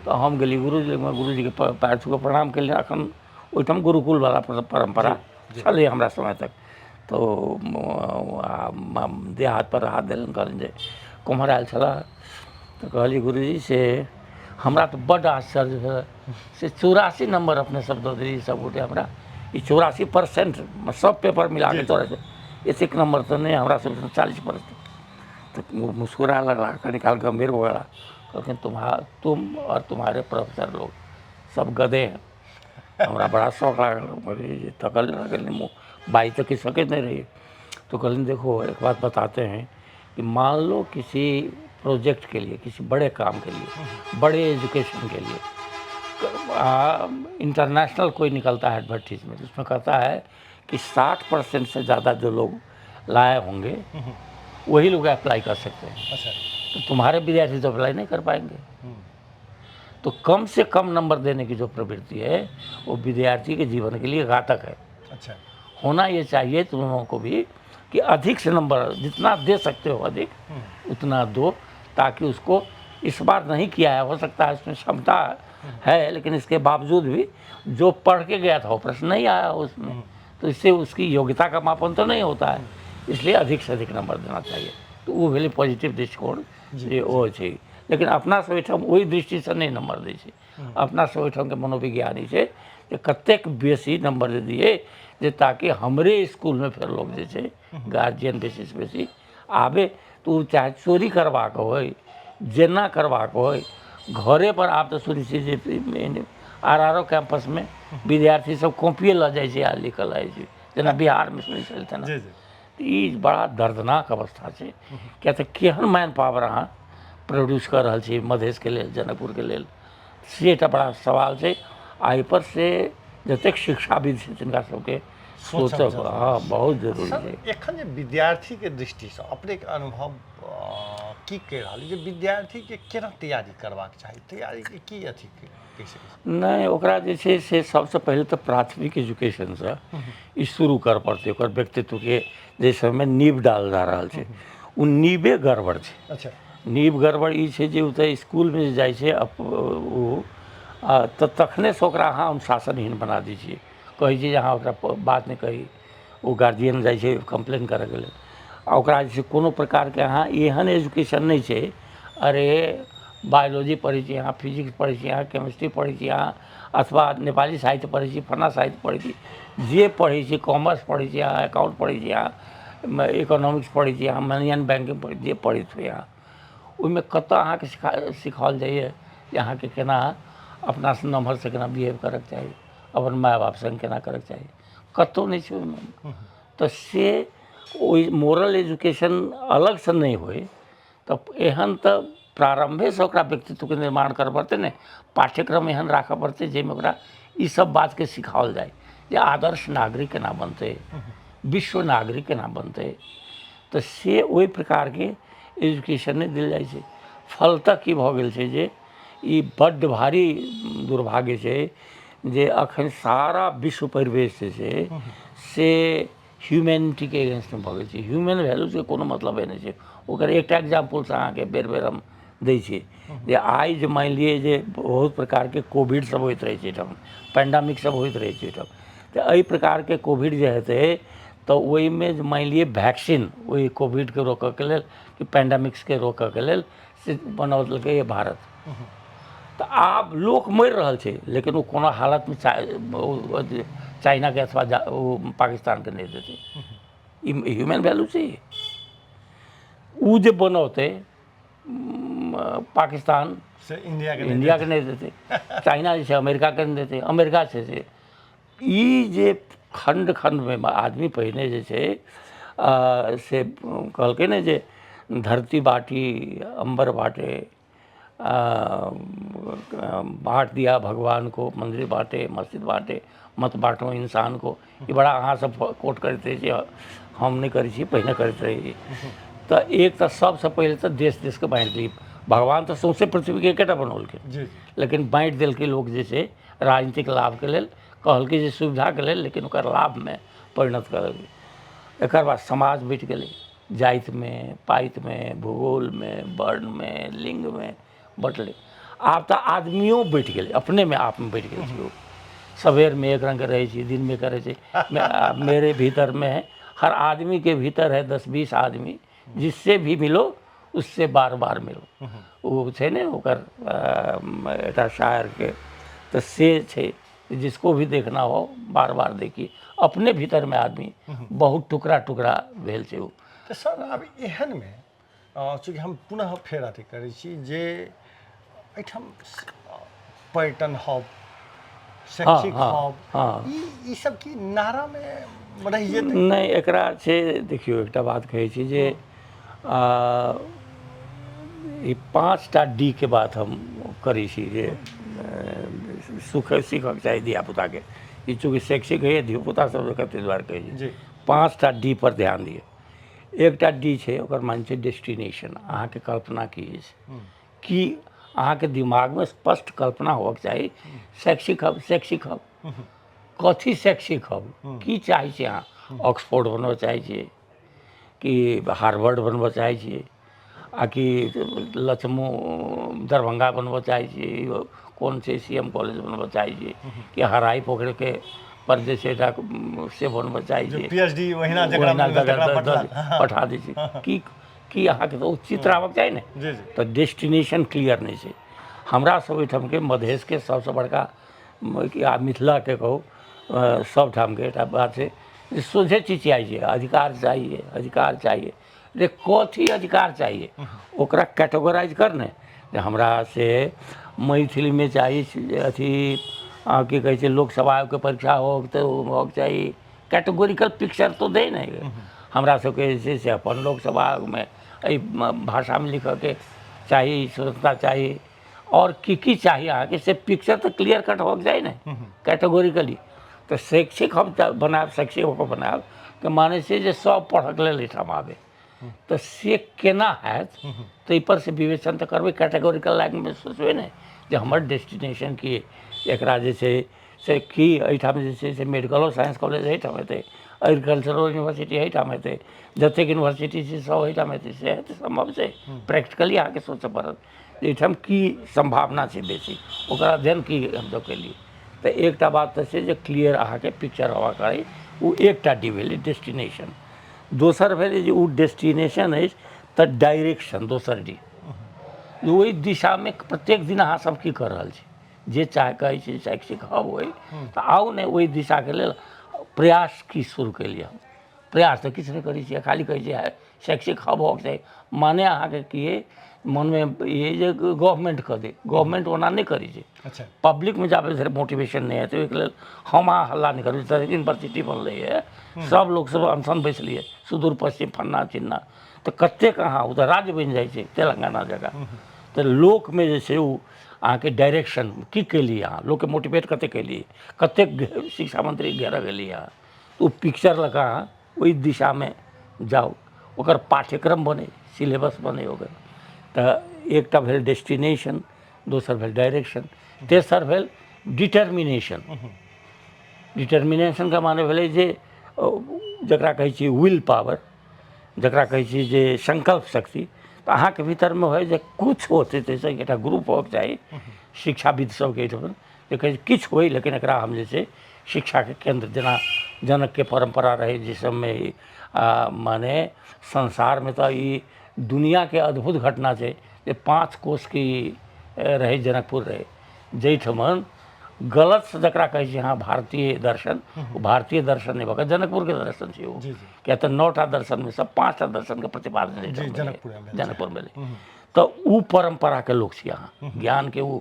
तऽ हम गेलियै गुरुजी लगमे, गुरुजीके पएर छू कऽ प्रणाम केलियनि। एखन ओहिठाम गुरुकुलवला परम्परा छलै हमरा समय तक। तऽ देह हाथ पर हाथ देलनि, कहलनि जे कोम्हर आयल छलऽ? तऽ कहलियै गुरुजी से हमरा तऽ बड्ड आश्चर्य भेल से 84 नम्बर अपने सब दऽ देलियै सब गोटे हमरा, ई 84% सब पेपर मिलाके 84, एतेक नम्बर तऽ नहि हमरा सब 40%। तऽ मुस्कुरा लगला, कनी काल गम्भीर भऽ गेला, कहलखिन तुम और तुम्हारे प्रोफेसर लोग सब गधे हैं। हमरा बड़ा शौक लागल, कहलियै जे तकल गेल मुँह बाजि तऽ किछु सकैत नहि रहियै। तो कहलनि देखो एक बात बताते हैं कि मान लो किसी प्रोजेक्ट के लिए, किसी बड़े काम के लिए, बड़े एजुकेशन के लिए इंटरनेशनल कोई निकलता है एडवर्टीजमेंट, उसमें कहता है कि 60% से ज़्यादा जो लोग लाए होंगे वही लोग अप्लाई कर सकते हैं। तो तुम्हारे विद्यार्थी तो अप्लाई नहीं कर पाएंगे। तो कम से कम नंबर देने की जो प्रवृत्ति है वो विद्यार्थी के जीवन के लिए घातक है। होना ये चाहिए तुम लोगों को भी कि अधिक से नंबर जितना दे सकते हो अधिक उतना दो, ताकि उसको इस बार नहीं किया है, हो सकता है उसमें क्षमता है लेकिन इसके बावजूद भी जो पढ़ के गया था वो प्रश्न नहीं आया उसमें, तो इससे उसकी योग्यता का मापन तो नहीं होता है, इसलिए अधिक से अधिक नंबर देना चाहिए। तो वो भेलै पॉजिटिव दृष्टिकोण जे ओ छै। लेकिन अपना सब ओहिठाम ओहि दृष्टिसँ नहि नंबर दै छै। अपना सब ओहिठामके मनोविज्ञान ई छै जे कतेक बेसी नंबर दे दियै जे ताकि हमरे इसकुलमे फेर लोग जे छै गार्जियन बेसीसँ बेसी आबे, तऽ ओ चाहे चोरी करबाक होइ, जेना करबाक होइ, घरे पर आब तऽ सुनै छियै जे आर आर ओ कैंपसमे विद्यार्थी सब कॉपिये लऽ जाइ छै आ लिखऽ लागै छै, जेना बिहारमे सुनै छलियै तेना। तऽ ई बड़ा दर्दनाक अवस्था छै, किएक तऽ केहन मैन पावर अहाँ प्रोड्यूस कऽ रहल छी मधेशके लेल, जनकपुरके लेल, से एकटा बड़ा सवाल छै। आ एहिपर से जतेक शिक्षाविद छै तिनका सबके सोचब हँ बहुत जरूरी छै। एखन जे विद्यार्थीके दृष्टिसँ अपनेके अनुभव की कहि रहल जे विद्यार्थीके केना तैयारी करबाक चाही, तैयारीके की अथी कहि सकै छी? नहि, ओकरा जे छै से सबसँ पहिले तऽ प्राथमिक एजुकेशनसँ ई शुरू करऽ पड़तै। ओकर व्यक्तित्वके जाहि समयमे नींव डालल जा रहल छै ओ नींवे गड़बड़ छै। नींव गड़बड़ ई छै जे ओ तऽ इसकुलमे जे जाइ छै ओ तऽ तखनेसँ ओकरा अहाँ अनुशासनहीन बना दै छियै, कहै छियै जे अहाँ ओकरा बात नहि कही, ओ गार्जियन जाइ छै कम्प्लेन करैके लेल। आ ओकरा जे छै कोनो प्रकारके अहाँ एहन एजुकेशन नहि छै, अरे बायोलॉजी पढ़ै छी अहाँ, फिजिक्स पढ़ै छी अहाँ, केमिस्ट्री पढ़ै छी अहाँ, अथवा नेपाली साहित्य पढ़ै छी, फल्लाँ साहित्य पढ़ै छी, जे पढ़ै छी, कॉमर्स पढ़ै छी अहाँ, एकाउंट पढ़ै छी अहाँ, इकोनॉमिक्स पढ़ै छी अहाँ, मनी एंड बैंकिंग पढ़ै छी, जे पढ़ैत होइ अहाँ, ओहिमे कतऽ अहाँके सिखाओल जाइए जे अहाँके केना अपनासँ नमहरसँ केना बिहेव करऽके चाही, अपन माय बाप सङ्ग केना करऽके चाही, कतहु नहि छै ओहिमे। तऽ से ओहि मोरल एजुकेशन अलगसँ नहि होइ तऽ एहन तऽ प्रारम्भेसँ ओकरा व्यक्तित्वके निर्माण करऽ पड़तै ने। पाठ्यक्रम एहन राखऽ पड़तै जाहिमे ओकरा ई सब बातके सिखाओल जाय जे आदर्श नागरिक केना बनतै, विश्व नागरिक केना बनतै। तऽ से ओहि प्रकारके एजुकेशन नहि देल जाइ छै। फलतः की भऽ गेल छै जे ई बड्ड भारी दुर्भाग्य छै जे अखन सारा विश्व परिवेश जे छै से ह्यूमैनिटीके एगेंस्टमे भऽ गेल छै। ह्यूमन वैल्यूजके कोनो मतलबे नहि छै। ओकर एकटा एग्जाम्पलसँ अहाँके बेर बेर हम दै छियै जे आइ जे मानि लिअ जे बहुत प्रकारके कोविड सब होइत रहै छै एहिठाम, पेंडामिक सब होइत रहै छै एहिठाम, तऽ एहि प्रकारके कोविड जे हेतै तऽ ओहिमे जे मानि लिअ वैक्सीन ओहि कोविडके रोकऽके लेल कि पेंडामिक्सके रोकऽके लेल से बनौलकैए भारत। तऽ आब लोक मरि रहल छै लेकिन ओ कोनो हालतमे चाइनाके अथवा ओ पाकिस्तानके नहि देतै। ई ह्यूमन वैल्यू छै। ओ जे बनौतै पाकिस्तान से इंडियाके इंडियाके नहि देतै, चाइना जे छै अमेरिकाके नहि देतै, अमेरिका छै से ई जे खण्ड खण्डमे आदमी पहिने जे छै से कहलकै ने जे धरती बाटी अम्बर बाटे बाँट दिया भगवान को, मन्दिर बाँटे मस्जिद बाँटे, मत बाँटो इंसान को। ई बड़ा अहाँ सब कोट करैत रहै छी, हम नहि करै छी, पहिने करैत रही। तऽ एक तऽ सबसँ पहिले तऽ देश देशके बाँटि दी। भगवान तऽ सौँसे पृथ्वीके एकेटा बनौलकै, लेकिन बाँटि देलकै लोक जे छै राजनीतिक लाभके लेल, कहलकै जे सुविधाके लेल, लेकिन ओकर लाभमे परिणत कऽ देलकै। एकर बाद समाज बँटि गेलै जातिमे, पातिमे, भूगोलमे, वर्णमे, लिङ्गमे बँटलै। आब तऽ आदमियो बँटि गेलै, अपनेमे आपमे बँटि गेल छै। ओ सवेरमे एक रङ्गके रहै छै, दिनमे करै छै। मेरे भीतरमे है, हर आदमीके भीतर है 10-20 आदमी, जिससे भी मिलो उससे बार बार मिलो। ओ छै ने ओकर एकटा शायरके, तऽ से छै जिसको भी देखना हो बार बार देखिए। अपने भीतरमे आदमी बहुत टुकड़ा टुकड़ा भेल छै ओ। तऽ सर आब एहनमे चूँकि हम पुनः फेर अथी करै छी जे एहिठाम पर्यटन हब, शैक्षिक हब, ई सब की नारामे रहि जेतै? नहि, एकरा छै देखियौ एकटा बात कहै छी जे ई 5टा डी के बात हम करै छी जे सुख सीखक चाही धियापुताके। ई चूँकि शैक्षिक होइए धियापुता सब ताहि दुआरे कहै छी 5टा डी पर ध्यान दिअ। एकटा डी छै ओकर मान छै डेस्टिनेशन। अहाँके कल्पना की अछि, की अहाँके दिमागमे स्पष्ट कल्पना होबक चाही। शैक्षिक हब, शैक्षिक हब कथी, शैक्षिक हब की चाहै छी अहाँ? ऑक्सफोर्ड बनबऽ चाहै छियै कि हार्वर्ड बनबऽ चाहै छियै आ कि लक्ष्मो दरभंगा बनबऽ चाहै छियै, कोन छै सी एम कॉलेज बनबऽ चाहै छियै कि हराइ पोखरिके पर जे छै एकटा से बनबऽ चाहै छियै, पी एच डी ओहिना जकरा ओहिना मोन भेल तकरा पठा पठा दै छै। की की अहाँके तऽ ओ चित्र आबक चाही ने। जी जी। तऽ डेस्टिनेशन क्लियर नहि छै। हमरा सब ओहिठामके मधेशके सबसँ बड़का आ मिथिलाके कहू सबठामके एकटा बात छै जे सोझे चिचियाइ छै अधिकार चाहिए, अधिकार चाहिए। रे कथी अधिकार चाहिए? ओकरा कैटेगोराइज कर ने जे हमरा से मैथिलीमे चाही अथी की कहै छै लोकसभा आयोगके परीक्षा होक तऽ होक चाही। कैटेगोरिकल पिक्चर तो दे ने। हमरा सबके जे छै से अपन लोकसभा आयोगमे एहि भाषामे लिखऽके चाही, स्वतंत्रता चाही आओर की की चाही अहाँके, से पिक्चर तऽ क्लियर कट होबक चाही ने कैटेगोरिकली। तऽ शैक्षिक हम बनायब, शैक्षिक होकर बनायब के माने छै जे सब पढ़ऽके लेल एहिठाम आबै, तऽ से केना हैत ताहिपर से विवेचन तऽ करबै, कैटेगोरिकल लाइनमे सोचबै ने जे हमर डेस्टिनेशन की, एकरा जे छै से की एहिठाम जे छै से मेडिकलो साइंस कॉलेज एहिठाम हेतै, एग्रीकल्चरो यूनिवर्सिटी एहिठाम हेतै, जतेक यूनिवर्सिटी छै सब एहिठाम हेतै, से हेतै सम्भव छै? प्रैक्टिकली अहाँके सोचऽ पड़त जे एहिठाम की सम्भावना छै बेसी, ओकर अध्ययन की हमसब केलियै। तऽ एकटा बात तऽ छै जे क्लियर अहाँके पिक्चर होबाक चाही। ओ एकटा डी भेलै डेस्टिनेशन। दोसर भेलै जे ओ डेस्टिनेशन अछि तऽ डायरेक्शन, दोसर डी, ओहि दिशामे प्रत्येक दिन अहाँ सब की कऽ रहल छी। जे चाहे कहै छी शैक्षिक हब होइ तऽ आउ ने, ओहि दिशाके लेल प्रयास की शुरू केलियै हम? प्रयास तऽ किछु नहि करै छियै, खाली कहै छियै शैक्षिक हब होबक चाही। माने अहाँके की अइ मनमे ई जे गवर्नमेंट कऽ दे, गवर्नमेंट ओना नहि करै छै। अच्छा। पब्लिकमे जाबे धरि मोटिवेशन नहि हेतै ओहिके लेल हम अहाँ हल्ला नहि करू। तऽ यूनिवर्सिटी बनलैए, सब लोकसब अनशन बैसलियै सुदूर पश्चिम फन्ना चिन्ना, तऽ कतेक अहाँ ओ तऽ राज्य बनि जाइ छै तेलंगाना जकाँ। तऽ लोकमे जे छै ओ अहाँके डायरेक्शन की केलियै, अहाँ लोकके मोटिवेट कतेक केलियै, कतेक शिक्षा मंत्री घेरऽ गेलियै अहाँ, ओ पिक्चर लऽ कऽ अहाँ ओहि दिशामे जाउ, ओकर पाठ्यक्रम बनै, सिलेबस बनै ओकर। तऽ एकटा भेल डेस्टिनेशन, दोसर भेल डायरेक्शन, तेसर भेल डिटर्मिनेशन। डिटर्मिनेशनके माने भेलै जे जकरा कहै छियै will power, जकरा कहै छियै जे संकल्प शक्ति। तऽ अहाँके भीतरमे होइ जे किछु होतै ताहिसँ एकटा ग्रुप होबक चाही शिक्षाविद सबके एहिठाम जे कहै छै किछु होइ लेकिन एकरा हम जे छै शिक्षाके केन्द्र, जेना जनकके परम्परा रहै जाहि सबमे माने संसारमे तऽ ई दुनिआँके अद्भुत घटना छै जे 5 कोसके ई रहै जनकपुर रहै, जाहिठमन गलतसँ जकरा कहै छी अहाँ भारतीय दर्शन, ओ भारतीय दर्शन नहि भऽ कऽ जनकपुरके दर्शन छै ओ। किया तऽ 9टा दर्शनमे सँ 5टा दर्शनके प्रतिपादन जनकपुरमे भेलै। तऽ ओ परम्पराके लोक छी अहाँ, ज्ञानके ओ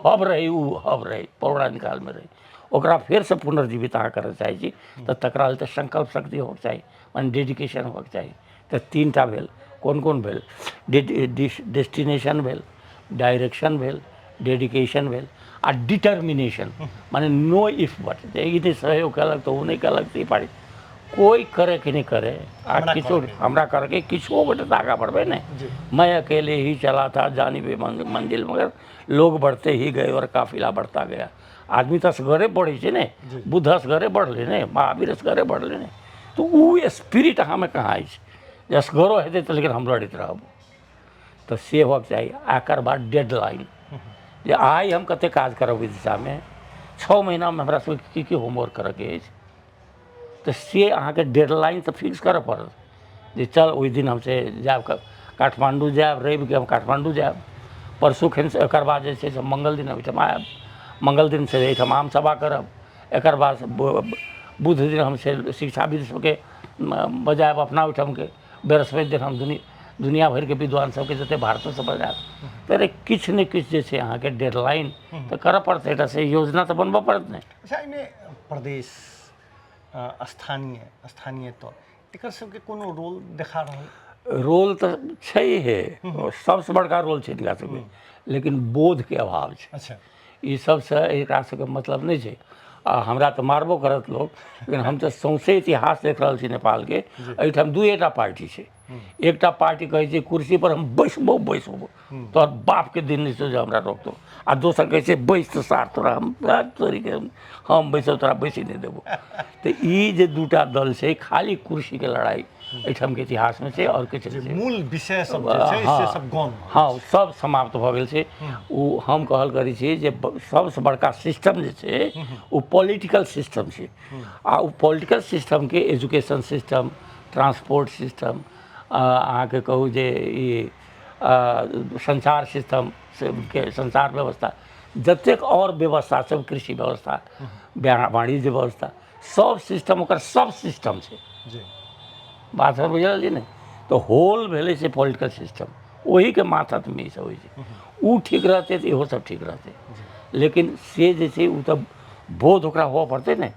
हब रहै, ओ हब रहै पौराणिक कालमे रहै, ओकरा फेरसँ पुनर्जीवित अहाँ करऽ चाहै छी तऽ तकरा लेल तऽ संकल्प शक्ति होबक चाही, माने डेडिकेशन होबक चाही। तऽ 3टा भेल, कोन कोन भेल? डेस्टिनेशन भेल, डायरेक्शन भेल, डेडिकेशन भेल आ डिटर्मिनेशन, माने नो if बट, जे ई नहि सहयोग केलक तऽ ओ नहि केलक तऽ ई पार्टी कोइ करे कि नहि करे, आ किछो हमरा करके किछो गोटे तऽ आगाँ बढ़बै ने। मैं अकेले ही चला था जानिबे मंजिल, मगर लोग बढ़ते ही गए और काफिला बढ़ता गया। आदमी तऽ असगरे बढ़ै छै ने, बुद्ध असगरे बढ़लै ने, महावीर असगरे बढ़लै ने, तऽ ओ स्पिरिट अहाँमे कहाँ अछि जे असगरो हेतै तऽ लेकिन हम लड़ैत रहब, तऽ से होबक चाही। आ एकर बाद डेडलाइन, जे आइ हम कतेक काज करब ओहि दिशामे, 6 महीनामे हमरा सबके की की होमवर्क करऽके अछि, तऽ से अहाँके डेडलाइन तऽ फिक्स करऽ पड़त जे चल ओहि दिन हम से जायब काठमाण्डू जायब, रविके हम काठमाण्डू जायब, परसू खन एकर बाद जे छै से मंगल दिन ओहिठाम आयब, मंगल दिन से एहिठाम आम सभा करब, एकर बाद बुध दिन हम से शिक्षाविद सबके बजायब अपना ओहिठामके, बृहस्पति दिन हम दुनिया भरिके विद्वान सबके जते भारतोसँ बजायब। तऽ किछु ने किछु जे छै अहाँके डेडलाइन तऽ करऽ पड़तै, एकटा से योजना तऽ बनबऽ पड़त ने। अच्छा, एहिमे प्रदेश स्थानीय स्थानीय तौर एकर सबके कोनो रोल देखा रहल? रोल तऽ छैहे, सबसँ बड़का रोल छै हिनका सबके, लेकिन बोधके अभाव छै। अच्छा। ई सबसँ एकरा सबके मतलब नहि छै। आ हमरा तऽ मारबो करत लोक, लेकिन हम तऽ सौंसे इतिहास देख रहल छी नेपालके, एहिठाम दुएटा पार्टी छै। एकटा पार्टी कहै छै कुर्सी पर हम बैसबो बैसबो, तोहर बापके दिन नहि छौ जे हमरा रोकतौ, आ दोसर कहै छै बैस तऽ सार तोरा हम तोरीके हम बैसब तोरा बैसै नहि देबो। तऽ ई जे दूटा दल छै खाली कुर्सीके लड़ाइ एहिठामके इतिहासमे छै आओर किछु नहि छै। मूल विषय सब जे छै से सब गौण भऽ गेल। हँ, सब समाप्त भऽ गेल छै। ओ हम कहल करै छी जे सबसँ बड़का सिस्टम जे छै ओ पॉलिटिकल सिस्टम छै, आ ओ पॉलिटिकल सिस्टमके एजुकेशन सिस्टम, ट्रांसपोर्ट सिस्टम, अहाँके कहू जे ई संचार सिस्टम के संचार व्यवस्था, जतेक आओर व्यवस्था सब, कृषि व्यवस्था, वाणिज्य व्यवस्था, सब सिस्टम ओकर सब सिस्टम छै। बात सब बुझल छै ने? तऽ होल भेलै से पॉलिटिकल सिस्टम, ओहीके माथतमे ई सब होइ छै। ओ ठीक रहतै तऽ इहो सब ठीक रहतै, लेकिन से जे छै ओ तऽ बोध ओकरा हुअ पड़तै ने।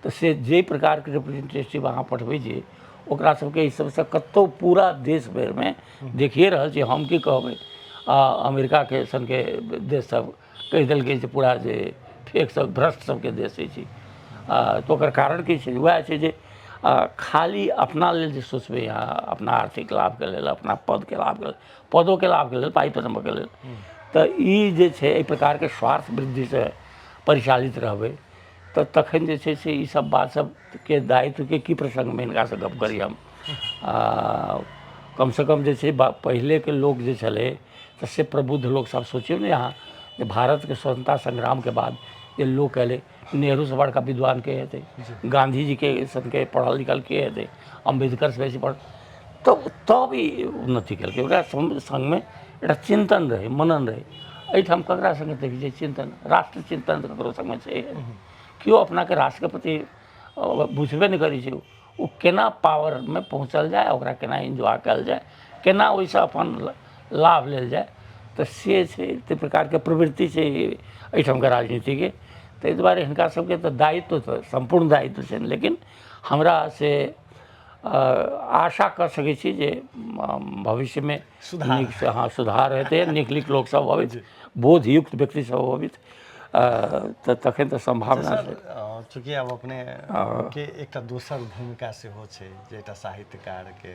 तऽ से जाहि प्रकारके रिप्रेजेंटेटिव अहाँ पठबै छियै ओकरा सबके एहि सबसँ कतहु पूरा देश भरिमे देखिए रहल छी। हम की कहबै, अमेरिकाके सनके देश सब कहि देलकै जे पूरा जे फेक सब भ्रष्ट सबके देश अछि। तऽ ओकर कारण की छै? वएह छै जे खाली अपना लेल जे सोचबै अहाँ, अपना आर्थिक लाभके लेल, अपना पदके लाभके लेल, पदोके लाभके लेल, पाइ पैसाके लेल, तऽ ई जे छै एहि प्रकारके स्वार्थ वृद्धिसँ परिचालित रहबै तऽ तखन जे छै से ई सब बात सबके दायित्वके की प्रसङ्गमे हिनकासँ गप करी हम। कमसँ कम जे छै पहिलेके लोक जे छलै तऽ से प्रबुद्ध लोक सब, सोचियौ ने अहाँ जे भारतके स्वतंत्रता संग्रामके बाद जे लोक अयलै, नेहरूसँ बड़का विद्वान के हेतै, गाँधीजीके सनके पढ़ल लिखल के हेतै, अम्बेडकरसँ बेसी पढ़ल, तब ई उन्नति केलकै। ओकरा सङ्गमे एकटा चिन्तन रहै, मनन रहै। एहिठाम ककरा सङ्गे देखै छियै चिन्तन? राष्ट्र चिन्तन तऽ ककरो सङ्गे छै? केओ अपनाके राष्ट्रके प्रति बुझबे नहि करै छै। ओ केना पावरमे पहुँचल जाय, ओकरा केना एन्जॉय कयल जाय, केना ओहिसँ अपन लाभ लेल जाय। तऽ से छै, ताहि प्रकारके प्रवृत्ति छै एहिठामके राजनीतिके। ताहि दुआरे हिनका सबके तऽ दायित्व तऽ सम्पूर्ण दायित्व छनि, लेकिन हमरा से आशा कऽ सकै छी जे भविष्यमे नीकसँ, हँ, सुधार हेतै, नीक नीक लोकसभ अबैत, बोधयुक्त व्यक्ति सब अबैत, तऽ तखन तऽ सम्भावना छै। चूँकि आब अपने के एकटा दोसर भूमिका सेहो छै जे एकटा साहित्यकारके,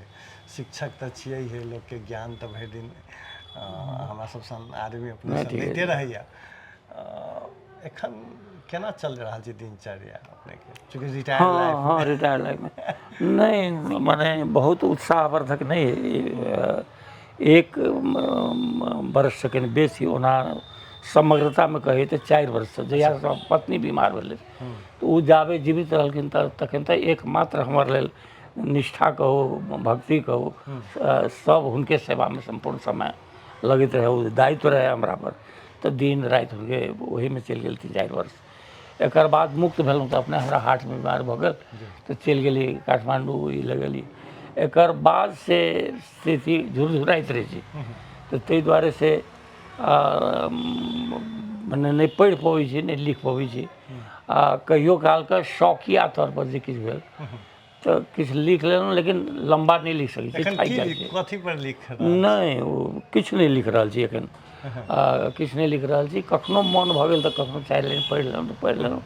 शिक्षक तऽ छियै हे, लोकके ज्ञान तऽ भरि दिन हमरा सब सन आदमी अपने दैते रहैया। एखन केना चल रहल छै दिनचर्या अपनेके, चूँकि रिटायर लाइफ? हँ, रिटायर लाइफमे नहि, मने बहुत उत्साहवर्धक नहि। एक वर्षसँ कनि बेसी, ओना समग्रतामे कहै तऽ 4 वर्षसँ, जहियासँ पत्नी बीमार भेलै, तऽ ओ जाबे जीवित रहलखिन तऽ तखन तऽ एकमात्र हमर लेल निष्ठा कहू, भक्ति कहू, सब हुनके सेवामे सम्पूर्ण समय लगैत रहै, ओ दायित्व रहै हमरापर, तऽ दिन राति हुनके ओहीमे चलि गेल 3-4 वर्ष। एकर बाद मुक्त भेलहुँ तऽ अपने हमरा हार्टमे बीमार भऽ गेल, तऽ चलि गेली काठमाण्डू, ई लगेली। एकर बाद से स्थिति झुरझुराइत रहै छै, तऽ ताहि दुआरे से मने नहि पढ़ि पबै छी, नहि लिख पबै छी। आ कहियो कालके शौकिया तौरपर जे किछु भेल तऽ किछु लिख लेलहुँ, लेकिन लम्बा नहि लिख सकै छी, थाकि जाइ छी। कथी पर लिख? नहि, ओ किछु नहि लिख रहल छी एखन, किछु नहि लिख रहल छी। कखनो मोन भऽ गेल तऽ कखनो 4 लाइन पढ़ि लेलहुँ तऽ पढ़ि लेलहुँ,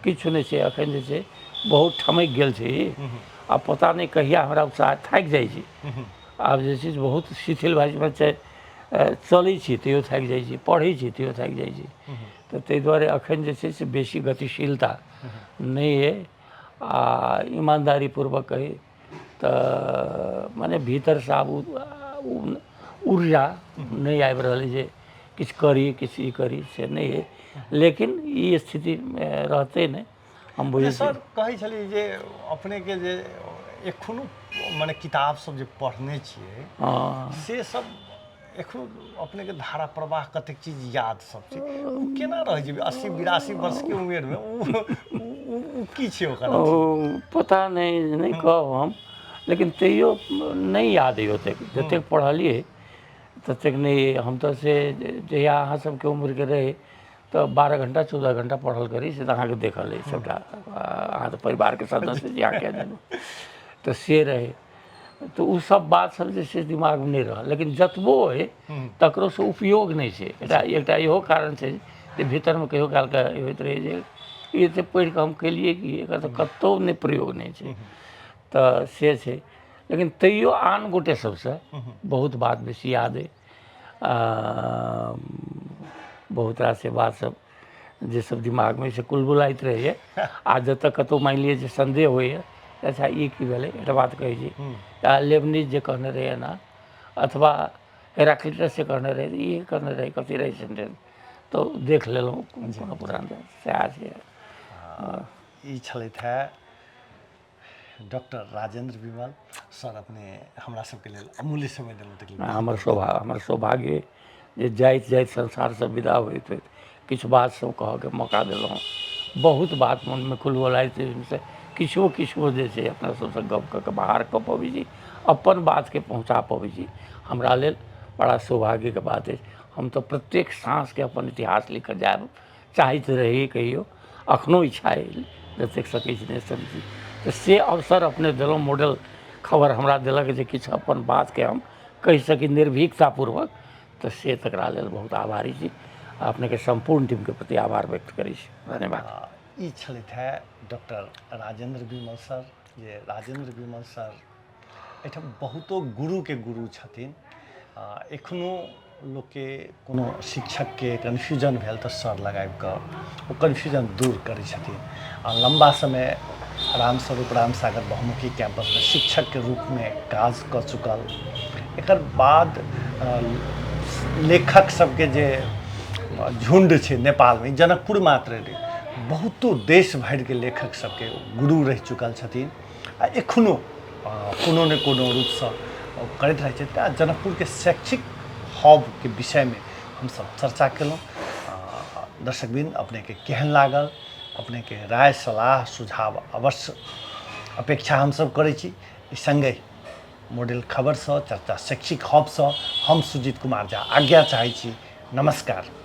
किछु नहि छै एखन। जे छै बहुत ठमकि गेल छै ई, आ पता नहि कहिया हमरा उत्साह, थाकि जाइ छी। आब जे छै से बहुत शिथिल भए जाइ छै। चलै छी तैयो थाकि जाइ छी, पढ़ै छी तैयो थाकि जाइ छी। तऽ ताहि दुआरे एखन जे छै से बेसी गतिशीलता नहि अइ। आ ईमानदारीपूर्वक कही तऽ मने भीतरसँ आब ऊर्जा नहि आबि रहल अइ जे किछु करी, किछु ई करी, से नहि अइ। लेकिन ई स्थिति रहतै नहि, हम बुझै छी। सर, कहै छलियै जे अपनेके जे एखनो मने किताब सब जे पढ़ने छियै, से सब एखनो अपनेके धारा प्रवाह कतेक चीज याद सब छै, ओ केना रहै छै 80-82 वर्षके उमेरमे? ओ की छै ओकर? ओ पता नहि, नहि कहब हम, लेकिन तैयो नहि याद अइ ओतेक, जतेक पढ़लियै ततेक नहि। हम तऽ से जहिया अहाँ सबके उम्रके रहै तऽ 12 घण्टा 14 घण्टा पढ़ल करी, से तऽ अहाँके देखल अइ सबटा, अहाँ तऽ परिवारके सदस्य छी, अहाँके तऽ से रहै। तऽ ओ सब बात सब जे छै दिमागमे नहि रहल, लेकिन जतबो अइ तकरोसँ उपयोग नहि छै। एकटा एकटा इहो कारण छै जे भीतरमे कहियो कालके होइत रहै जे ई एते पढ़िकऽ हम केलियै की, एकर तऽ कतहु नहि प्रयोग नहि छै, तऽ से छै। लेकिन तैयो आन गोटे सबसँ बहुत बात बेसी याद अइ, बहुत रास बात सब जे सब दिमागमे से कुलबुलाइत रहैए। आ जतऽ कतहु मानि लिअ जे सन्देह होइए, अच्छा ई की भेलै, एकटा बात कहै छी, लेबनीज जे कहने रहै एना, अथवा हेराक्लिटस जे कहने रहै, ई कहने रहै, कथी रहै सेंटेंस, तऽ देख लेलहुँ कोनो पुरान, सएह छै। ई छलथि हे डॉक्टर राजेंद्र विमल सर, अपने हमरा सबके लेल अमूल्य समय देलहुँ तकलीफ। हमर सौभाग्य जे जाइत जाइत संसारसँ विदा होइत होइत किछु बात सब कहऽके मौका देलहुँ। बहुत बात मोनमे कुलबुलाइत से किछुओ किछुओ जे छै अपना सबसँ गप कऽ कऽ बाहर कऽ पबै छी, अपन बातके पहुँचा पबै छी, हमरा लेल बड़ा सौभाग्यके बात अछि। हम तऽ प्रत्येक साँसके अपन इतिहास लिखऽ जायब चाहैत रही कहियो, अखनो इच्छा अइ, जतेक सकै छी नहि सकै छी, तऽ से अवसर अपने देलहुँ, मॉडल खबर हमरा देलक जे किछु अपन बातके हम कहि सकी निर्भीकतापूर्वक, तऽ से तकरा लेल बहुत आभारी छी। अपनेके सम्पूर्ण टीमके प्रति आभार व्यक्त करै छी। धन्यवाद। ई छलथि हे डॉक्टर राजेंद्र विमल सर, जे राजेंद्र विमल सर एहिठाम बहुतो गुरुके गुरु छथिन। एखनो लोकके कोनो शिक्षकके कन्फ्यूजन भेल तऽ सर लग आबिकऽ ओ कन्फ्यूजन दूर करै छथिन। आ लम्बा समय रामस्वरूप रामसागर बहुमुखी कैम्पसमे शिक्षकके रूपमे काज कऽ चुकल, एकर बाद लेखक सबके जे झुण्ड छै नेपालमे, जनकपुर मात्र नहि, बहुतो देश भरिके लेखक सबके गुरु रहि चुकल छथिन आ एखनो कोनो ने कोनो रूपसँ करैत रहै छथि। आ जनकपुरके शैक्षिक हबके विषयमे हमसब चर्चा केलहुँ। दर्शकवृन्द, अपनेके केहन लागल? अपनेके राय सलाह सुझाव अवश्य अपेक्षा हमसब करै छी। सङ्गहि मॉडल खबरसँ, चर्चा शैक्षिक हबसँ हम सुजीत कुमार झा आज्ञा चाहै छी। नमस्कार।